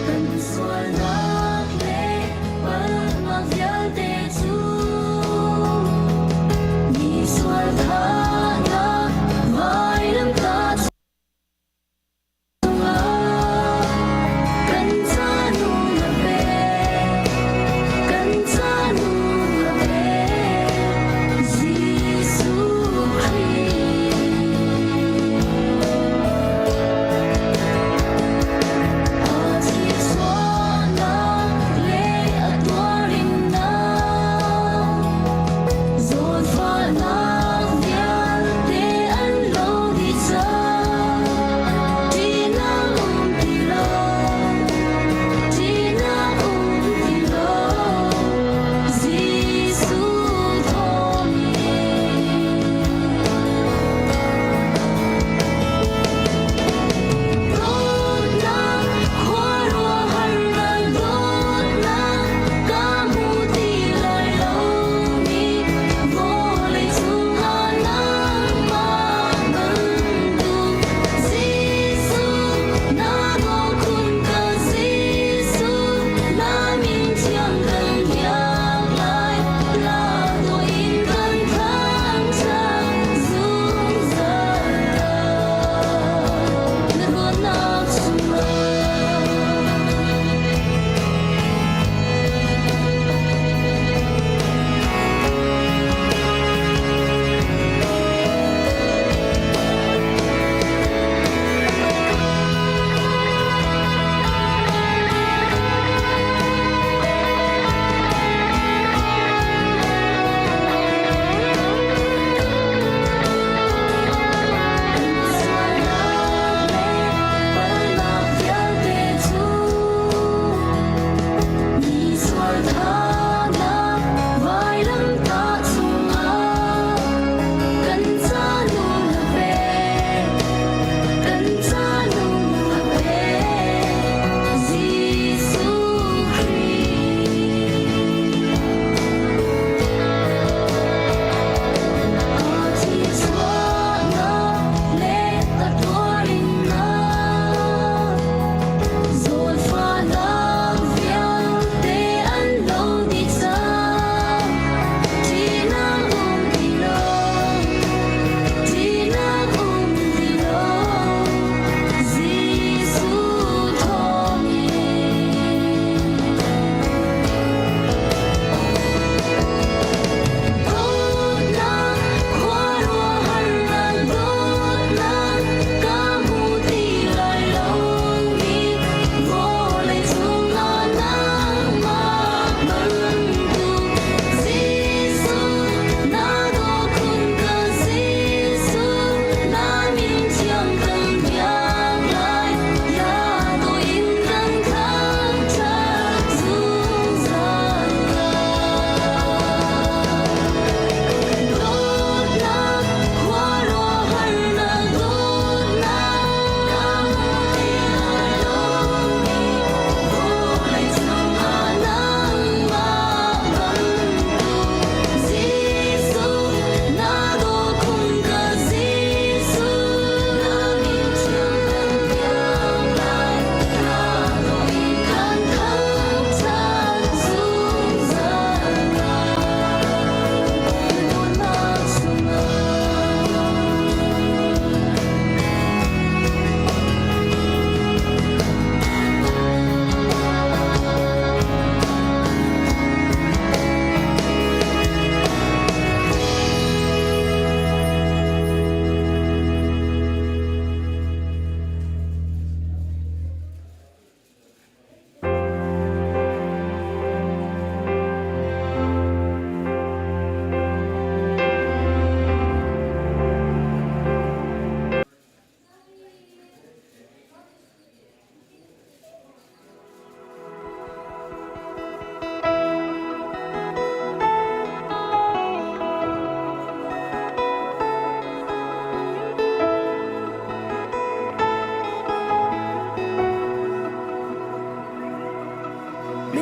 Kan sualnak le palhnak vialte.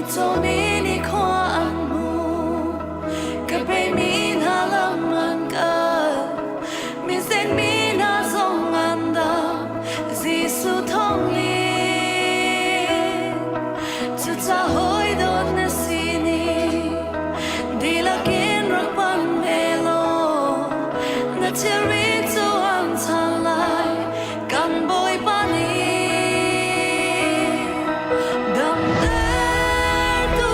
Mitcaw mi nih khua an hmu. Ka peimi hna lam an kal. Minsenmi hna zong an dam. Jesuh thawngin. Cucaah hawi dawt na si ni. Dihlak in rak pan ve law. Na thilri cu an chan lai. Kan Bawipa nih damtertu.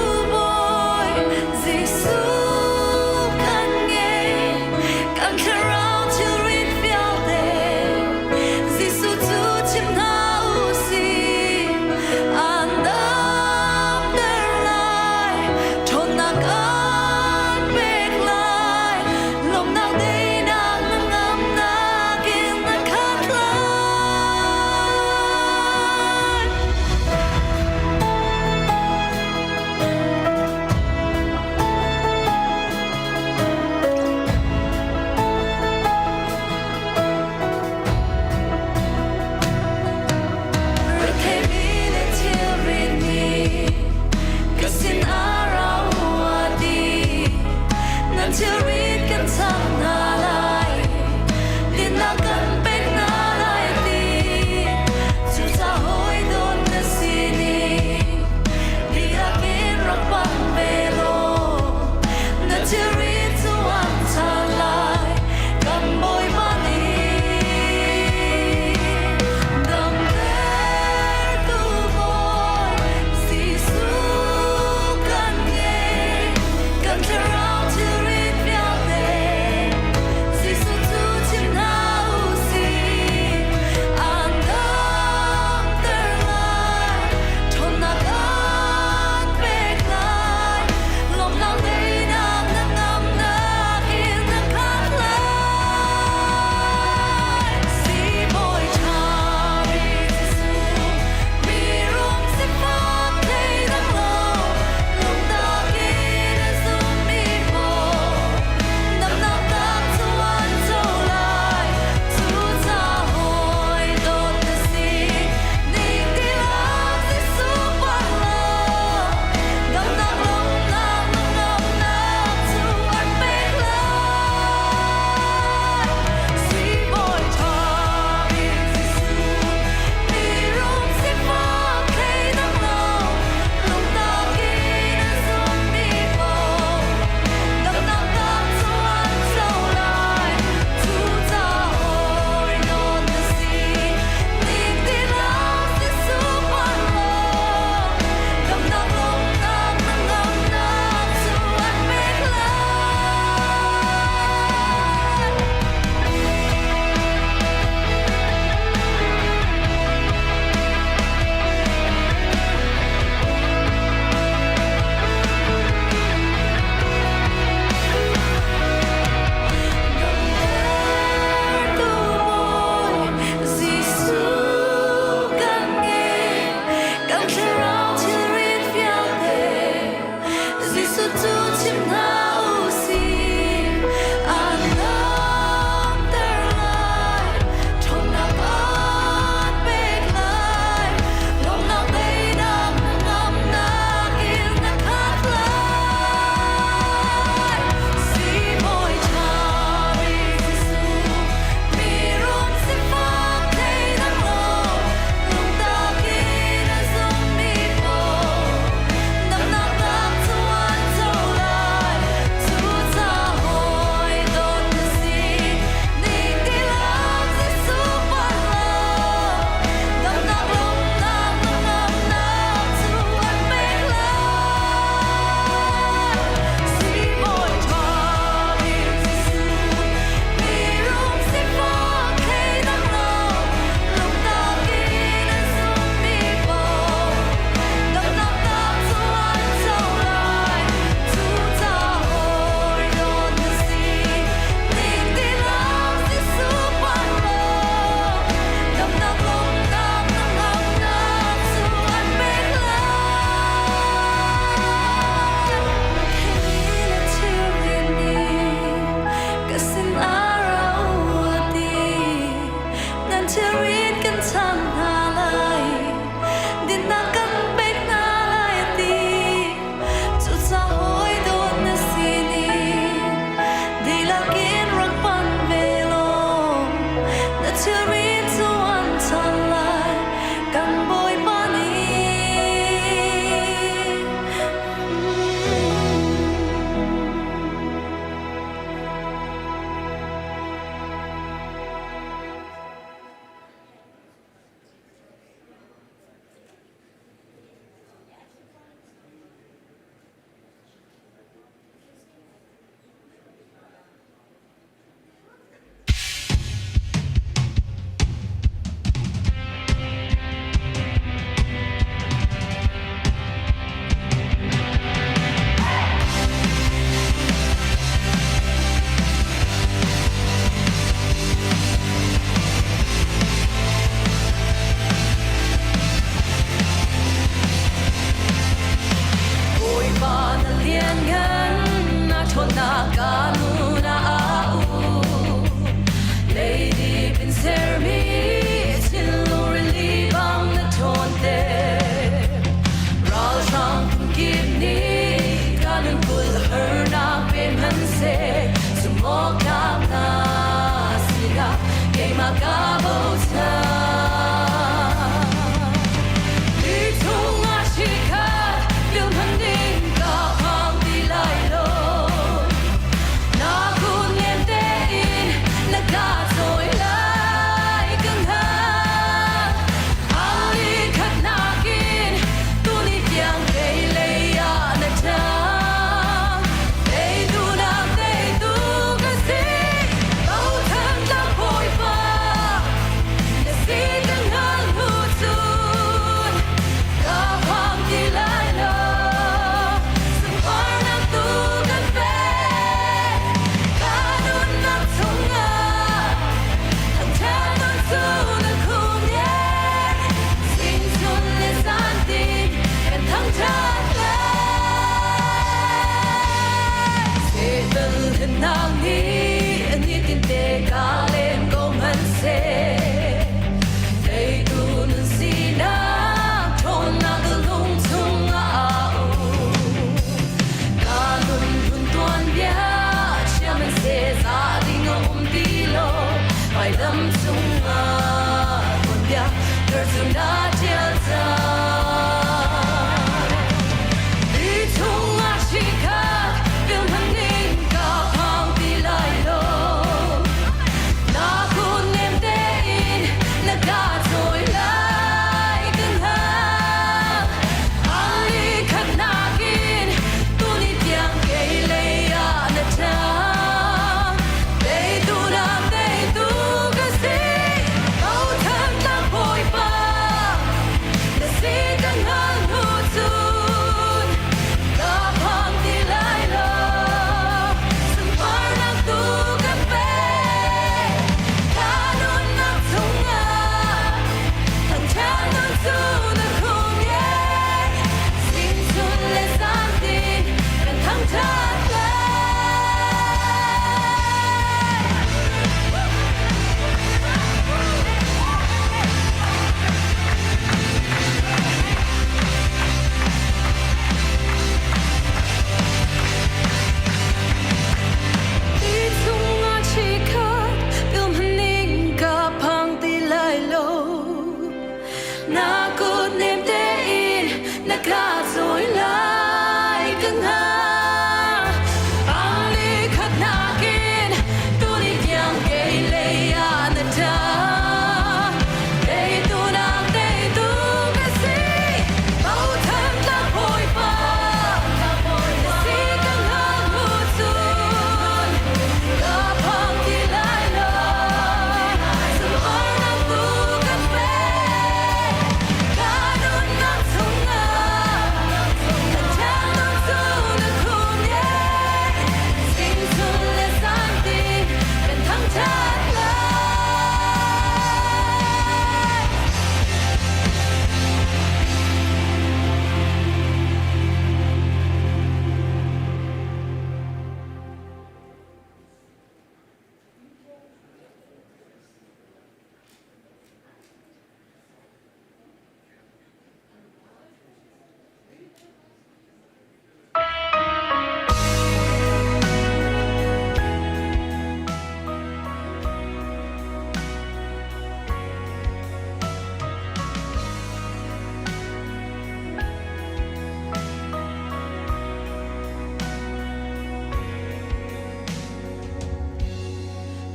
ka cawi lai ka hngah. Ang ni khat nakin tuni tiang kei lei ah na ṭa. Teitu nak teitu ka si, bochan tlak Bawipa. Na si ka hngal hnu cun ka phang ti lai lo. Sunparnak tu kan pek, ka nunnak chungah ka thiannak cu na khum ye. Singchun le santi kan thangṭhat lai.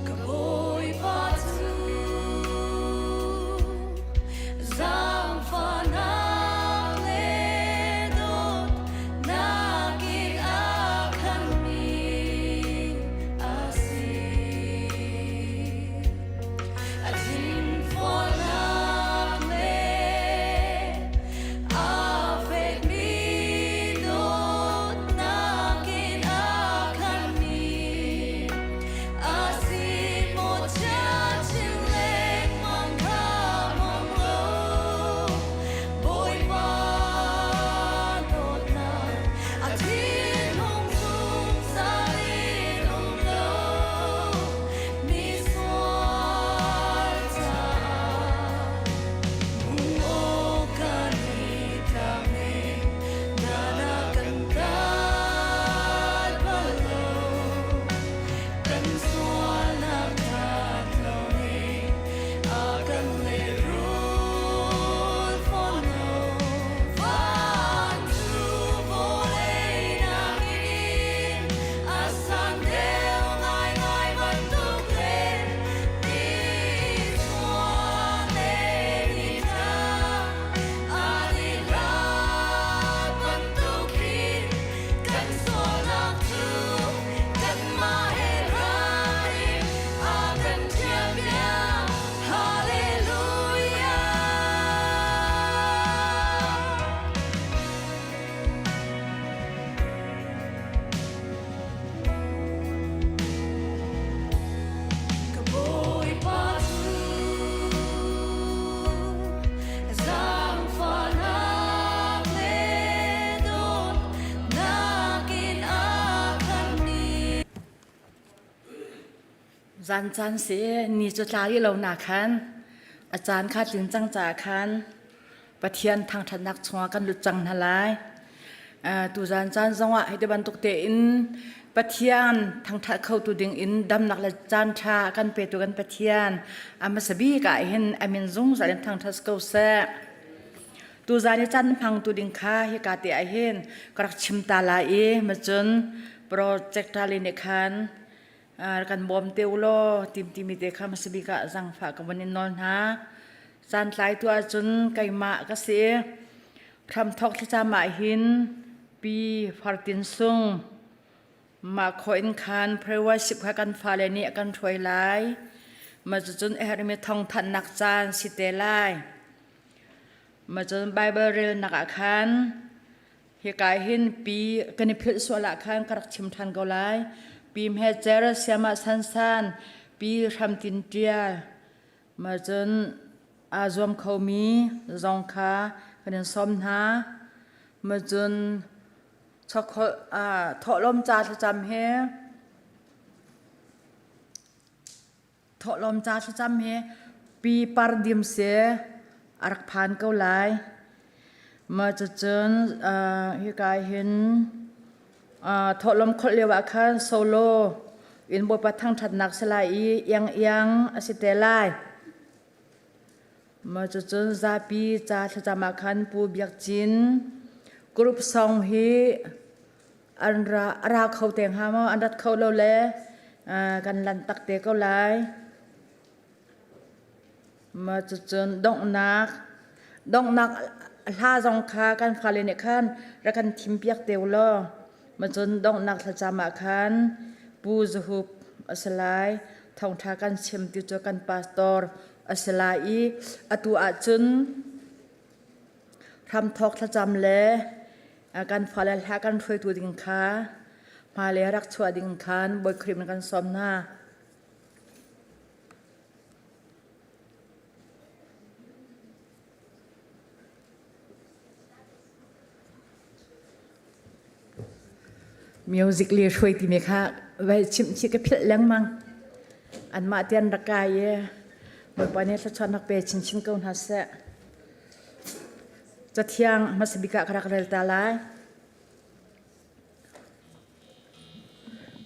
Ka Bawipa cu zaangfahnak le dawtnak in a khatmi a si. A thinfualnak le a fekmi dawtnak in a khatmi a si maw chiachin lengmang kha hmang lo Bawipa dawtnak a thinhung zungzal in um lo misual caah hmuh kan i tlak ning na na kan tat bal lo kan sualnak that lo ning a kan lehrul fawn lo van cu vawlei nakin a sang deuh ngaingai bantuk le ni chuak le ni tla an i hlat bantukin kan sualnak cu kanmah he hlat in a kan ṭhialpiak. Hallelujah. Ka Bawipa cu zaangfahnak le dawtnak in a khatmi. Zan caan si ni cu tla i lo na khan a caan kha tlin cang caah khan Pathian thangṭhatnak chungah kan lut cang hna lai. Tuzan caan zongah hi ti bantuk tein Pathian thangṭhat khotu ding in damnak le caan ṭha kan petu kan Pathian a hmasa bik ah hin a min zungzal in thangṭhat ko seh. Tuzan i caan hmangtu ding kha hika te ah hin ka rak chim ta lai i macun projector le nih khan kan bawm te u law tim timi te kha hmasa bik ah zangfah ka von in nawl hna. Caan tlaitu ahcun keimah ka si. Hramthawk thlacam ah hin Pi Fartin Sung mah khawh in khan prayer worship kha kan fale nih a kan hruai lai. Mah cucun a herhmi thawngthanhnak caan si te lai. Mah cun Bible relnak ah khan hika hin pi kan i philh sual ah khan ka rak chim ṭhan ko lai. Pi Hme Cer, Siamah Sansan, Pi Hram Tin Ṭial, Mah cun aa zuam khomi zong kha kan in sawm hna. Mah cun thawhlawm ca thlacam he thawhlawm ca thlacam he pi par dim se a rak phan ko lai. Mah cucun hika hin thawhlawm kholh lio ah khan solo in Bawipa thangṭhatnak si lai i iang iang a si te lai. Mah cucun zapi ca thlacam ah khan Pu Biak Cin. Group song hi an ra a ra kho te hnga maw an rat kho lo le kan lan tak te ko lai. Ma cucun donghnak donghnak hla zong kha kan fale nih khan rak kan thim piak te u law ma cun donghnak thlacam ah khan Pu Zahup a si lai thawngṭha kan chim ti cu kan pastor a si lai i atu ahcun hramthawk thlacam le kan fale hla kan hruaitu ding kha hmailei rak chuah ding khan Bawi Khrih in kan sawm hna. Music le hruai timi kha vai chimh chih ka philh lengmang. Anmah te an rak kai i Bawipa nih thluachuahnak pe chinchin ko hna seh. Cathiang hmasa bik ah ka rak rel ta lai.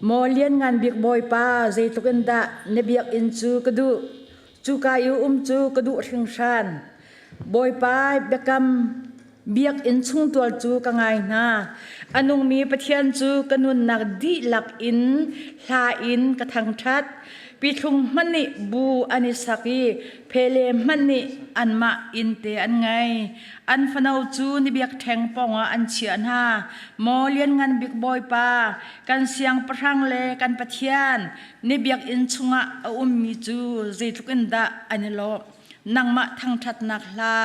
Maw Lianngan Bik Bawipa, zeitluk in dah na biakinn cu ka duh! Cuka i um cu ka duh hringhran. Bawipa biakam biakinn chungtual cu ka ngai hna. A nungmi Pathian cu ka nunnak dihlak in hla in ka thangṭhat. Pithlung hmanh nih bu an i sak i phele hmanh nih anmah inn te an ngei. An fano cu ni biakṭheng pawngah an chiah hna. Maw Lianngan Bik Bawipa, kan siangpahrang le kan Pathian, ni biakinn chungah a ummi cu zeitluk in dah an i lawmh. Nangmah thangṭhatnak hla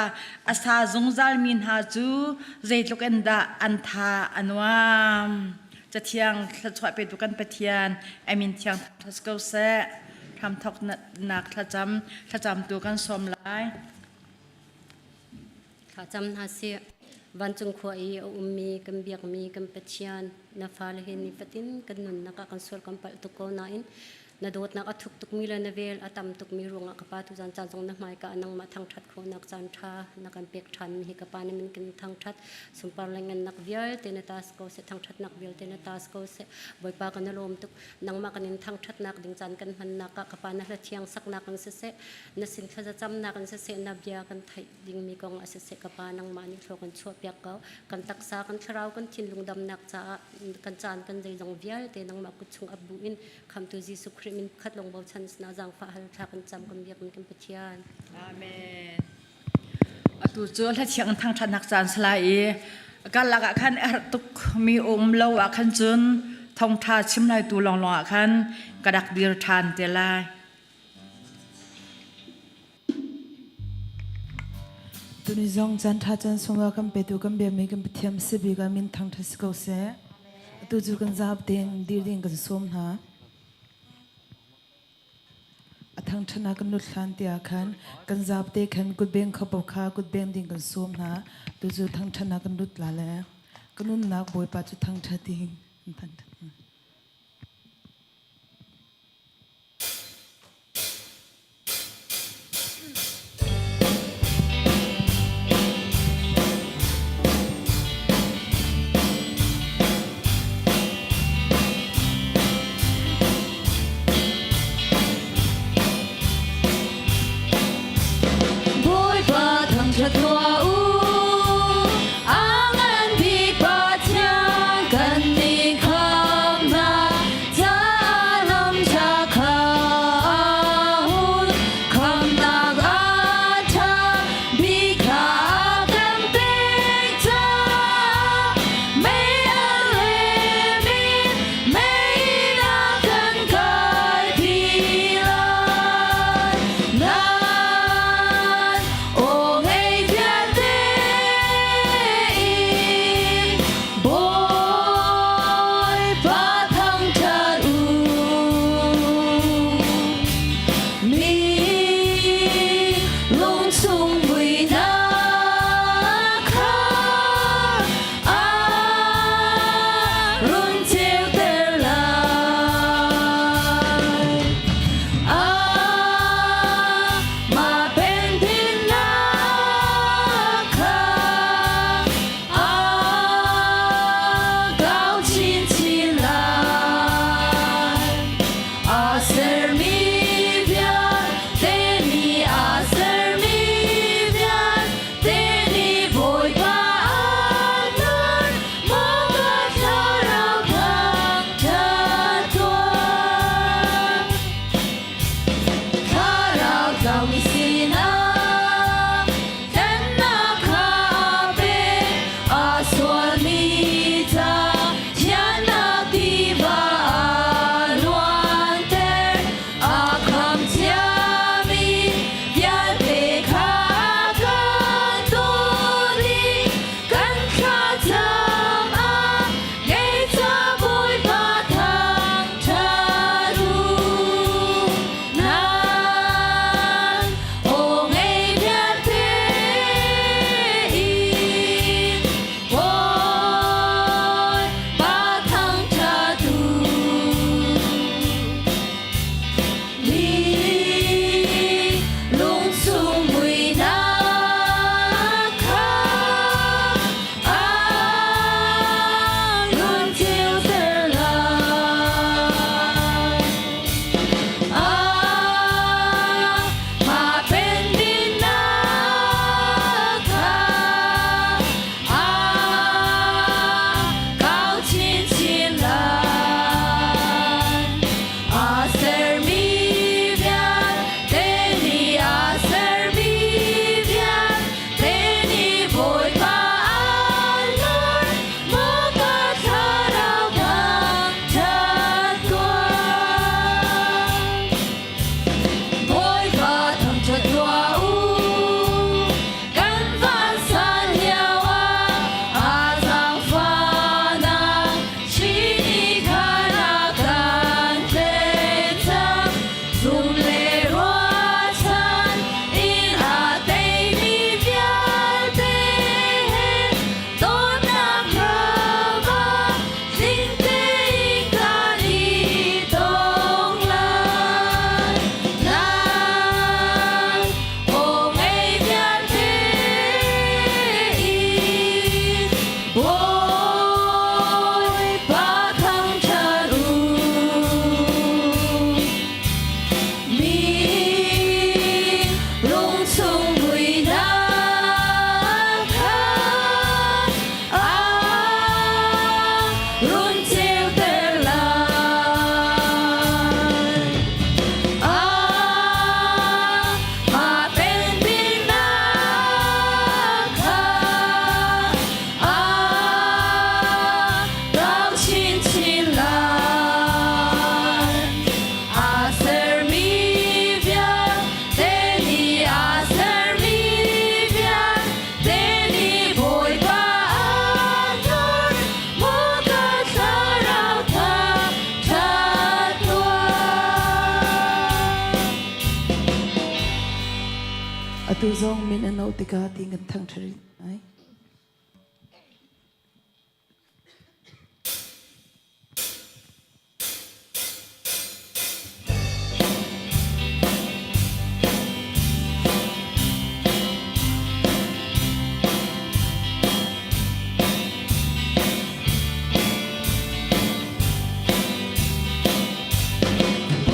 a sa zungzalmi hna cu zeitluk in dah an tha a nuam. Cathiang thluachuah petu kan Pathian, a min thiang thangṭhat ko seh. Hramthawknak thlacam, thlacamtu kan sawm lai. Thlacam hna sih. Vancung khua i a ummi kan biakmi kan Pathian na fale he nifatin kan nunnak ah kan sual kan palh tuk ko nain na dawtnak a thuk tukmi le na vel a tam tukmi ruangah ka pa tuzan caan zong na hmaika ah nangmah thangṭhat khawhnak caan ṭha na kan pek ṭhanmi hi ka pa na min kan thangṭhat sunpar le ngannak vialte na ta si ko seh thangṭhatnak vialte na ta si ko seh Bawipa kan i lawm tuk nangmah kan in thangṭhatnak ding caan kan hmannak ah ka pa na hla thiang saknak in siseh na sin thlazacamnak in siseh na bia kan theih dingmi kong ah siseh ka pa nangmah nih thlua kan chuahpiak ko kan taksa kan thlarau kan thinlung damnak caah kan caan kan zeizong vialte nangmah kut chung ap bu in khamtu Jesuh Khrih min khat lawng bochan sinah zaangfah hal thla kan cam kan biak kan Pathian. Amen. Atu cu hla thiang thangṭhatnak caan salai i kan lakah khan a herh tuk mi um lo ah khan cun thongṭha chim lai tu lawnglawng ah khan ka rak dir ṭhan te lai. Tuni zong caan ṭha caan sungah kan petu kan biami kan Pathian si bik ah min thangṭhat si ko seh. Atu cu kan zaap tein dir ding kan sawm hna. A thangṭhatnak kan lut hlan tiah khan kan zaap te khan kutbeng kho kha kutbeng ding kan sawm hna. Tu cu thangṭhatnak kan lut la le ka nunnak Bawipa cu thangṭhat ding kan thangṭhat hna. Bawipa thangṭhat tuah u, a ngan bik Pathian kan nih khamtu. zong min an auh tikah ti kan thangṭhat rih lai.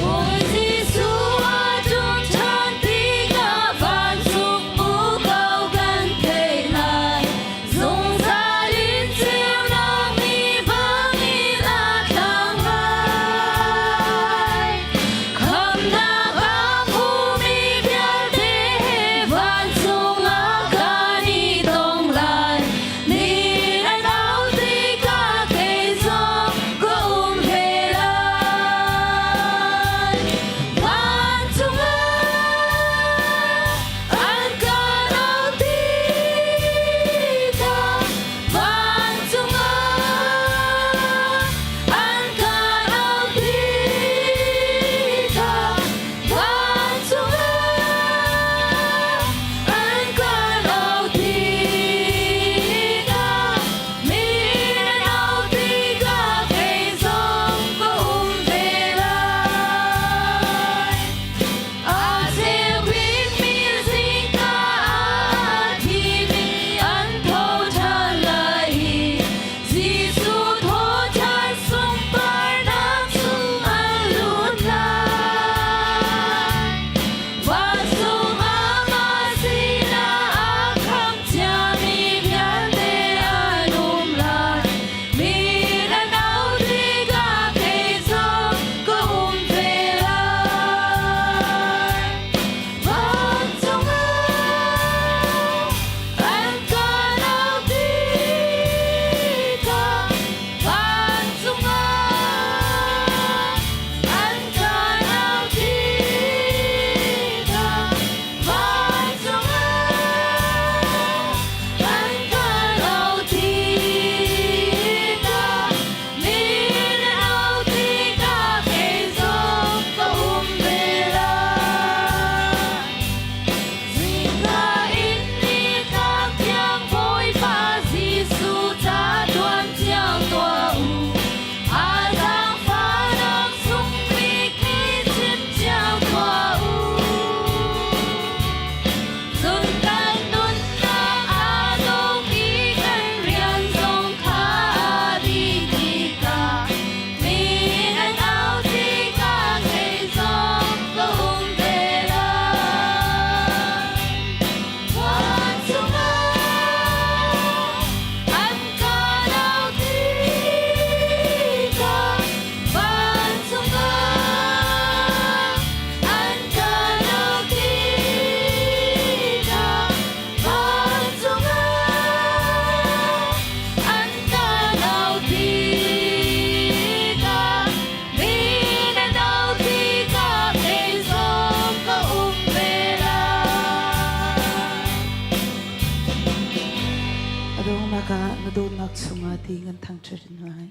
Bawi Jesuh a ṭum ṭhan tikah vancung muko kan theih lai. Zungzal in ceunak ni bangin a tlang lai. Khamhnak a hmumi vialte he vancung ah kan i tong lai. Ni an au tikah kei zong ka um ve lai. Vancung ah an kan au tikah, vancung ah an kan au tikah, vancung ah an kan au tikah, mi an au tikah kei zong ka um ve lai. A ceu bikmi zingka a thimi an tho ṭhan lai i Jesuh thawhṭhan sunparnak chung an lut lai. Vancung amah sinah a khamh ciami vialte an um lai. Mi an au tikah kei zong ka um ve lai. Vancung ah an kan au tikah, vancung ah an kan au tikah, vancung ah an kan au tikah, mi an au tikah kei zong ka um ve lai. Zingka in nitlak tiang Bawipa Jesuh ca tuan tiang tuah u. A zaangfahnak sung bik hi chim cio tuah u. Cun kan nunnak aa dawh i kan rian zong kha aa dih tikah, mi an au tikah kei zong ka um ve lai. Vancung ah an kan au tikah, vancung ah an kan au tikah, vancung ah an kan au tikah, mi nan au tikah kei zong ka um ve lai. A donghnak ah na dawtnak chungah ti kan thangṭhat in lai.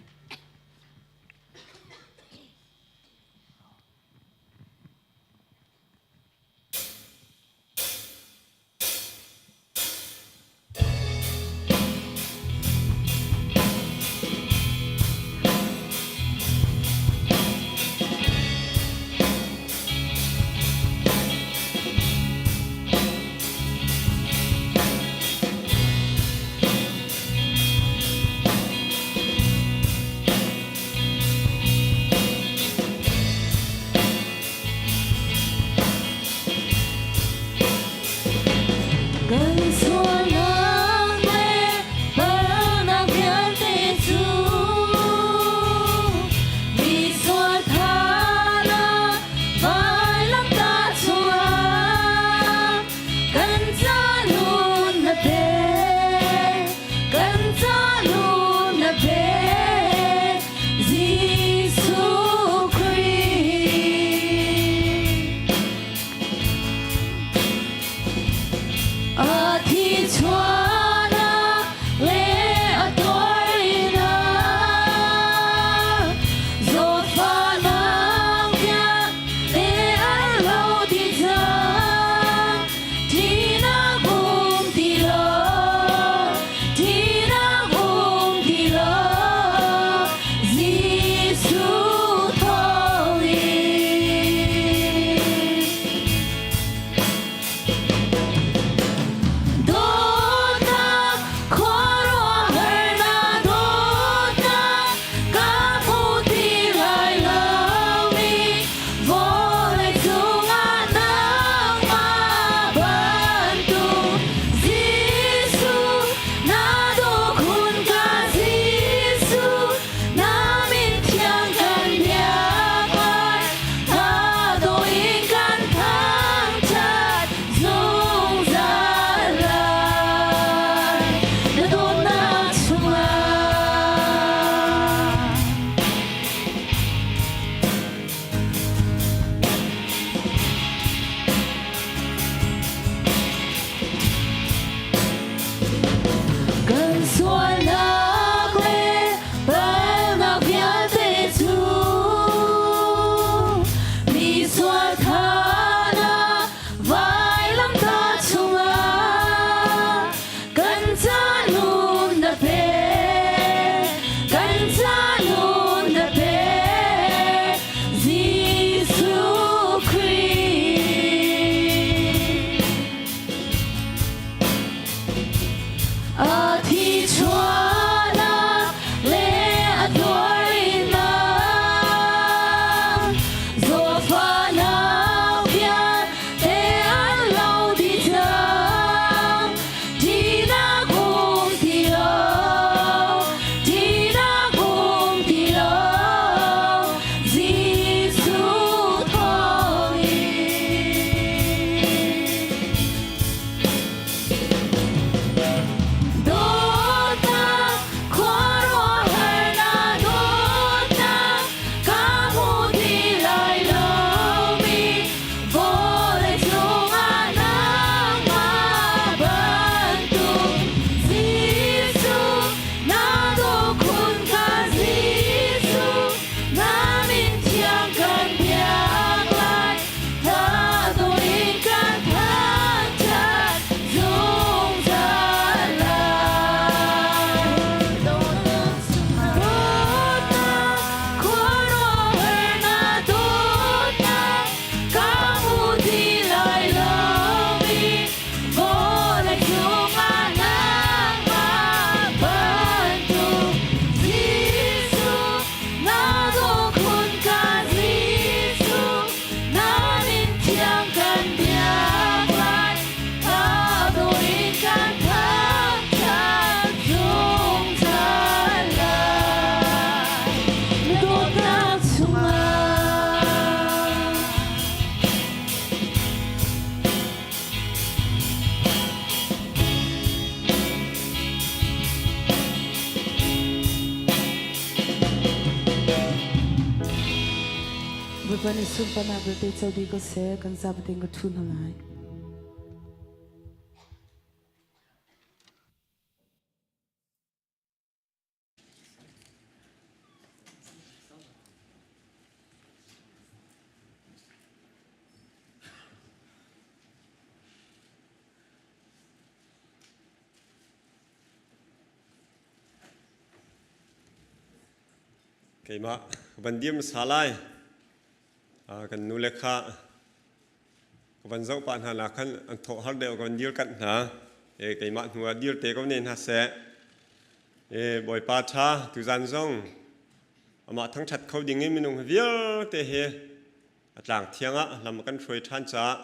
Kan sualnak le palnak vialte cu mi sual thana vailamtah chungah kan ca nun na pe, kan ca nun na pe, Jesuh Khrih. A thi chuahnak le a tuarinnak zawtfahnak vialte an lo dih cang. Ṭihnak um ti lo, ṭihnak um ti lo, Jesuh thawngin. Dawtnak khuaruahharnak dawtnak ka hmu ti lai lomi vawlei cungah nangmah bantuk Jesuh na dawt khun ka Jesuh na min thiang kan biak lai. Na dawt khun ka Jesuh, na min thiang kan biak lai, ka daw in kan thangṭhat zungzal lai. Na dawtnak chungah. Bawipa nih sunparnak vialte co dih ko seh, kan zapi ka ṭhu hna lai. Keimah van dir hmasa lai. Kan nu le kha ka van zoh pah hna nak khan an thawh har deuh ka van dir kanh hna. Keimah hnu ah dir te ko ne hna seh. Bawipa ṭha tuzan zong amah thangṭhat kho ding in minung vialte hi a tlang thiang ah lam a kan hruai ṭhan caah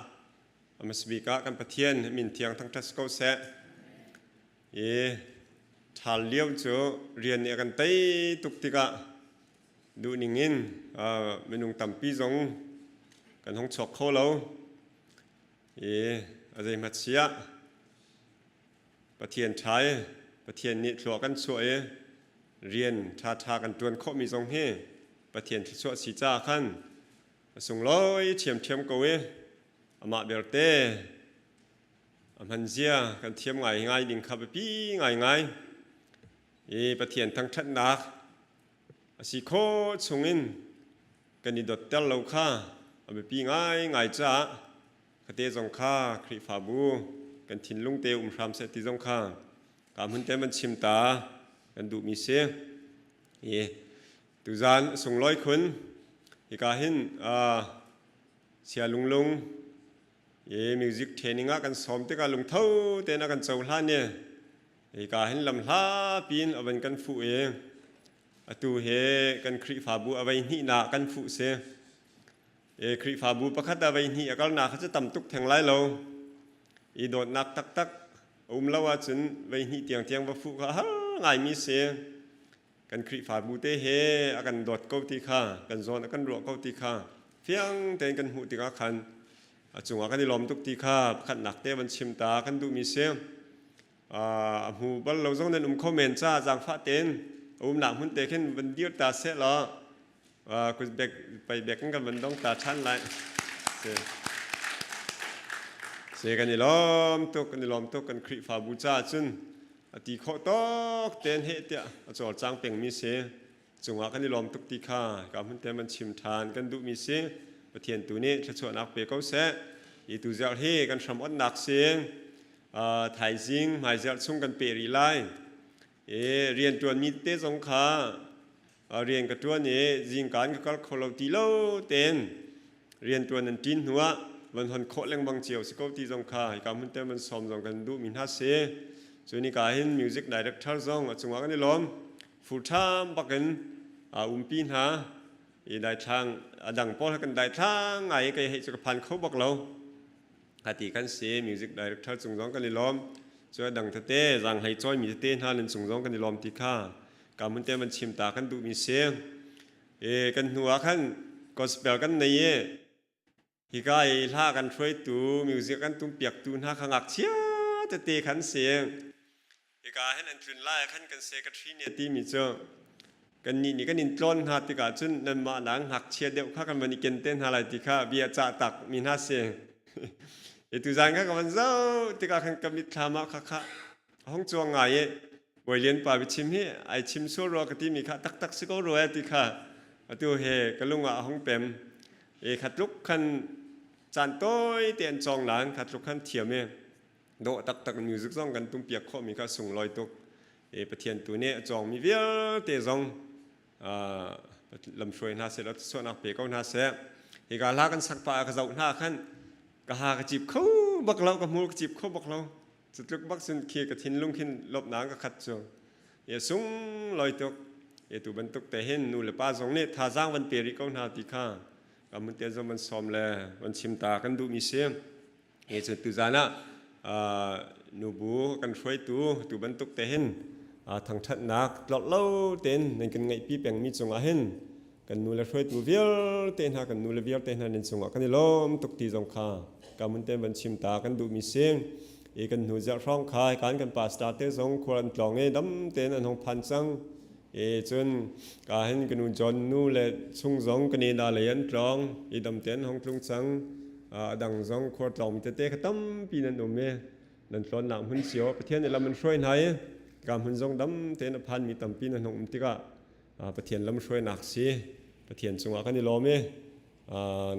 a hmasabik ah kan Pathian min thiang thangṭhat si ko seh. I ṭhal lio cu rian nih a kan tei tuk tikah duhning in minung tampi zong kan hung chuak kho lo. I a zeihmat siah Pathian ṭha i Pathian nih thlua kan chuah i rian ṭhaṭha kan ṭuan khawhmi zong hi Pathian thluachuah si caah khan a sunglawi ṭhiamṭhiam ko i amah belte a hmanzia kan thiam ngaingai ding kha biapi ngaingai i Pathian thangṭhatnak a si khawh chungin kan i dawtter lo kha a biapi ngaingai caah khate zong kha Khrihfabu kan thinlung te um hram seh ti zong kha ka hmun te man chim ta kan duhmi si. I tuzan sunglawi khun hika hin sia lunglung i music training ah kan sawm tikah lungtho tein a kan cohlan i hika hin lam hla piin a van kan fuh i atu he kan Khrihfabu a vei hnihnak kan fuh si. E Khrihfabu pakhat a vei hnih a kalnak kha cu tam tuk theng lai lo. I dawtnak taktak a um lo ahcun vei hnih tiangtiang va fuh kha a har ngaimi si. Kan Khrihfabu te he a kan dawt ko ti kha, kan zawn a kan ruah ko ti kha fiang tein kan hmuh tikah khan a cungah kan i lawm tuk ti kha pakhatnak te van chim ta kan duhmi si. A hmu bal lo zong nan um kho men caah zaangfah tein a umnak hmun te khin van dir ta seh law kut bek pei bek in kan van dong ta ṭhan lai. Se kan i lawm tuk kan i lawm tuk kan Khrihfabu caah cun a ti khawh tawk ten heh tiah a cawlcang pengmi si. Cungah kan i lawm tuk ti kha ka hmun te man chim ṭhan kan duhmi si. Pathian tu nih thluachuahnak pe ko seh. Hi tu zarh hi kan hram onnak si. Thaizing hmaizarh chung kan pe rih lai. I rianṭuanmi te zong kha rian ka ṭuan i zingkaan ka kal kho lo ti lo tein rianṭuan nan ṭin hnuah van hon khawh lengmang cio si ko ti zong kha hika hmun te man sawm zong kan duhmi hna si. Cu nika hin music director zong a cungah kan i lawm. Full time bakin a umpi hna. I daithlang a dang pawl kan daithlang ngai kei hei cu ka phan kho bak lo. Hati kan si music director cung zong kan i lawm. Cu a dang tete zaanghlei cawimi tete hna nan cung zong kan i lawm ti kha ka mun te man chim ta kan duhmi si. E kan hnu ah khan gospel kan nei i hika i hla kan hruaitu music kan tum piaktu hna kha ngakchia tete khan si. Hika hin an tlun lai khan kan secretary nih a timi cu kannih nih kan in tlawn hna tikah cun nanmah nang ngakchia deuh kha kan van i ken te hna lai ti kha bia cah tak mi hna si. I tuzan kha ka van zoh tikah khan ka mitthlam ah kha kha a hung cuang ngai i Bawi Lian pa biachim hi ai chim sual rua ka timi kha taktak si ko rua ti kha atu he ka lung ah a hung pem. I kha tluk khan caan tawi te an cawng nain kha tluk khan thiam i dawh taktak music zong kan tumpiak khawhmi kha sunglawi tuk. E Pathian tu nih a cawngmi vialte zong lamhruai hna seh law chuahnak pe ko hna seh. Hika hla kan sak pah ah ka zoh hna khan ka ha ka cip kho bak lo, ka hmur ka cip kho bak lo. Cutluk bak cun khi ka thinlung khin lawmhnak ka khat cu. E sunglawi tuk. E tu bantuk te hin nu le pa zong nih thazaang van pe rih ko hna ti kha ka mun te zong van sawm le van chim ta kan duhmi si. Hi cu tuzan ah nubu kan hruaitu tu bantuk te hin thangṭhatnak tlolh lo tein nan kan ngeihpi pengmi cungah hin kan nu le hruaitu vialte hna kan nu le vialte hna nan cungah kan i lawm tuk ti zong kha ka mun ten van chim ta kan duhmi si. I kan hnu zarh hrawng kha kan kan pastor te zong khual an tlawng i dam tein an hung phan cang. I cun ka hin ka nu John nu le chung zong ka ni da lei an tlawng i dam tein hong tlung cang. A dang zong khual tlawngmi tete kha tampi nan um i nan tlawnnak hmun cio Pathian nih lam an hruai hna i ka hmun zong dam tein a phanmi tampi nan hung um tikah Pathian lamhruainak si Pathian cungah kan i lawm i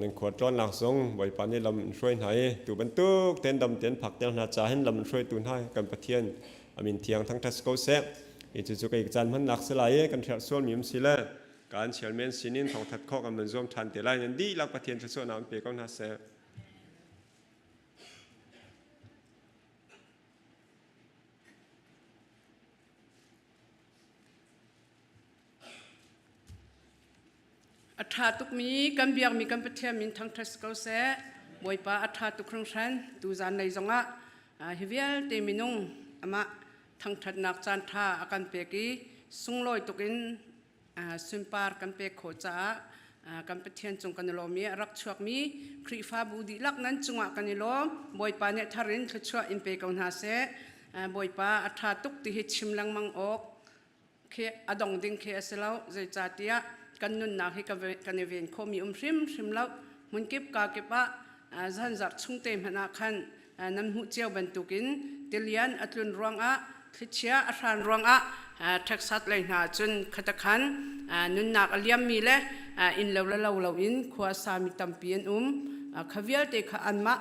nan khual tlawnnak zong Bawipa nih lam in hruai hna i tu bantuk tein dam tein phak ter hna ca hin lam in hruaitu hna kan Pathian amin thiang thangṭhat si ko seh. Hi cucu kei caan hmannak si lai i kan hrelh sualmi um si le Kan chairman sinin thawngthat khawh kan van zuam ṭhan te lai. Nan dihlak Pathian thluachuahnak an pe ko hna seh. A ṭha tukmi kan biakmi kan Pathian min thangṭhat si ko seh. Bawipa a ṭha tuk hringhran. Tuzan lei zongah hi vialte minung amah thangṭhatnak caan ṭha a kan pek i sunglawi tuk in sunpar kan pek khawh caah kan Pathian cung kan i lawm i a rak chuakmi Khrihfabu dihlak nan cungah kan i lawm. Bawipa nih thar in thluachuah in pe ko hna seh. Bawipa a ṭha tuk ti hi chim lengmang awk khi a dong ding khi a si lo. Zeicahtiah kan nunnak hi kan i ven khawhmi um hrimhrim lo. Hmunkip kakip ah zanzarh chungte hmanh ah khan nan hmuh cio bantukin tilian a tlun ruangah thlichia a hran ruangah Texas lei hna cun khatakhan nunnak a liammi le inn lo le lo loin khua sami tampi an um. Kha vialte kha anmah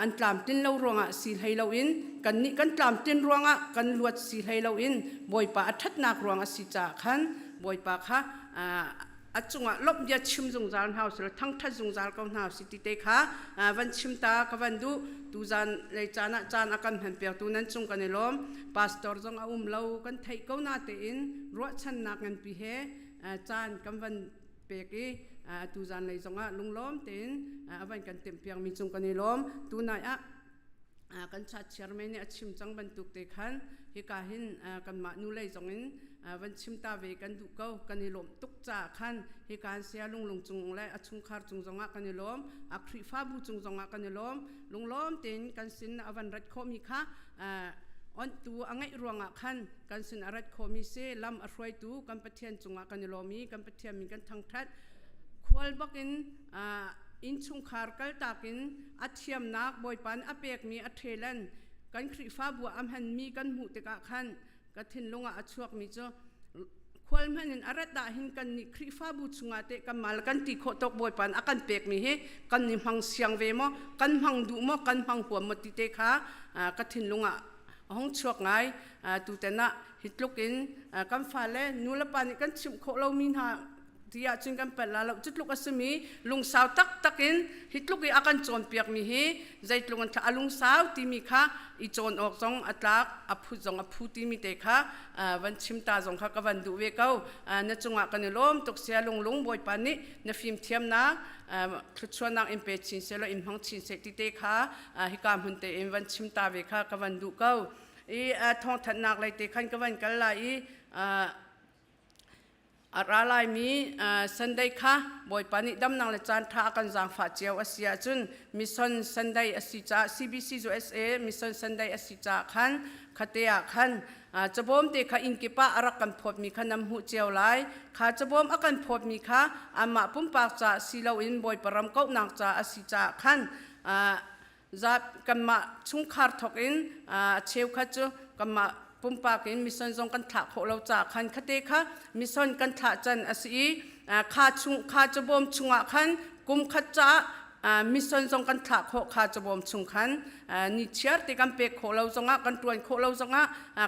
an tlamtlin lo ruangah si hlei loin kannih kan tlamtlin ruangah kan luat si hlei loin Bawipa a ṭhatnak ruang a si caah khan Bawipa kha a cungah lawmh bia chim zungzal hna usih law thangṭhat zungzal ko hna usih ti te kha van chim ta ka van duh. Tuzan lei caan ah caan a kan hman piaktu nan cung kan i lawm. Pastor zong a um lo kan theih ko na tein ruahchannak nganpi he caan kan van pek i tuzan lei zongah lunglawm tein a van kan timhpiakmi cung kan i lawm. Tunai ah kan chat chairman nih a chim cang bantuk te khan hika hin kanmah nu lei zong in van chim ta ve kan duh ko. Kan i lawm tuk caah khan hika an sia lunglung cung le a chungkhar cung zongah kan i lawm, a Khrihfabu cung zongah kan i lawm. Lunglawm tein kan sin a van rat khawhmi kha onhtu a ngeih ruangah khan kan sin a rat khawhmi si. Lam a hruaitu kan Pathian cungah kan i lawm i kan Pathian min kan thangṭhat. Khual bakin. Innchungkhar kaltak in a thiamnak Bawipa nih a pekmi a ṭhelan kan Khrihfabu ah a hmanmi kan hmuh tikah khan ka thinlung ah a chuakmi cu khual hmanh in a rat ah hin kan nih Khrihfabu chungah teh kan mal kan ti khawh tawk Bawipa nih a kan pekmi hi kan ni hmang siang ve maw kan hmang duh maw kan hmang huam maw ti te kha ka thinlung ah a hung chuak ngai. Tutan ah hi tluk in kan fale nu le pa nih kan chimh khawh lomi hna ti ahcun kan palh la lo. Cu tluk a simi lungsau taktak in hi tluk i a kan cawnpiakmi hi zeitluk in a lungsau timi kha i cawn awk zong a tlak, a phut zong a phu timi te kha van chim ta zong kha ka van duh ve ko. Na cungah kan i lawm tuk sia lunglung. Bawipa nih na fimthiamnak thluachuahnak in pe chin seh law in hmang chin seh ti te kha hika hmun te in van chim ta ve kha ka van duh ko. I thawngthanhnak lei te khan ka van kal lai i a ra laimi Sunday kha Bawipa nih damnak le caan ṭha a kan zaangfah cio a si ahcun Mission Sunday a si caah, CBC USA Mission Sunday a si caah khan khate ah khan cabawm te kha inn kip ah a rak kan phawtmi kha nan hmuh cio lai. Kha cabawm a kan phawtmi kha amah pumpak caah si loin Bawipa ram kauhnak caah a si caah khan zat kanmah chungkhar thawk in a cheukhat cu kanmah pumpak in mission zong kan thlah khawh lo caah khan khate kha mission kan thlah can a si i kha chung kha cabawm chungah khan kum khat caah mission zong kan thlah khawh. Kha cabawm chung khan ni chiar te kan pek khawh lo zongah, kan tuan khawh lo zongah,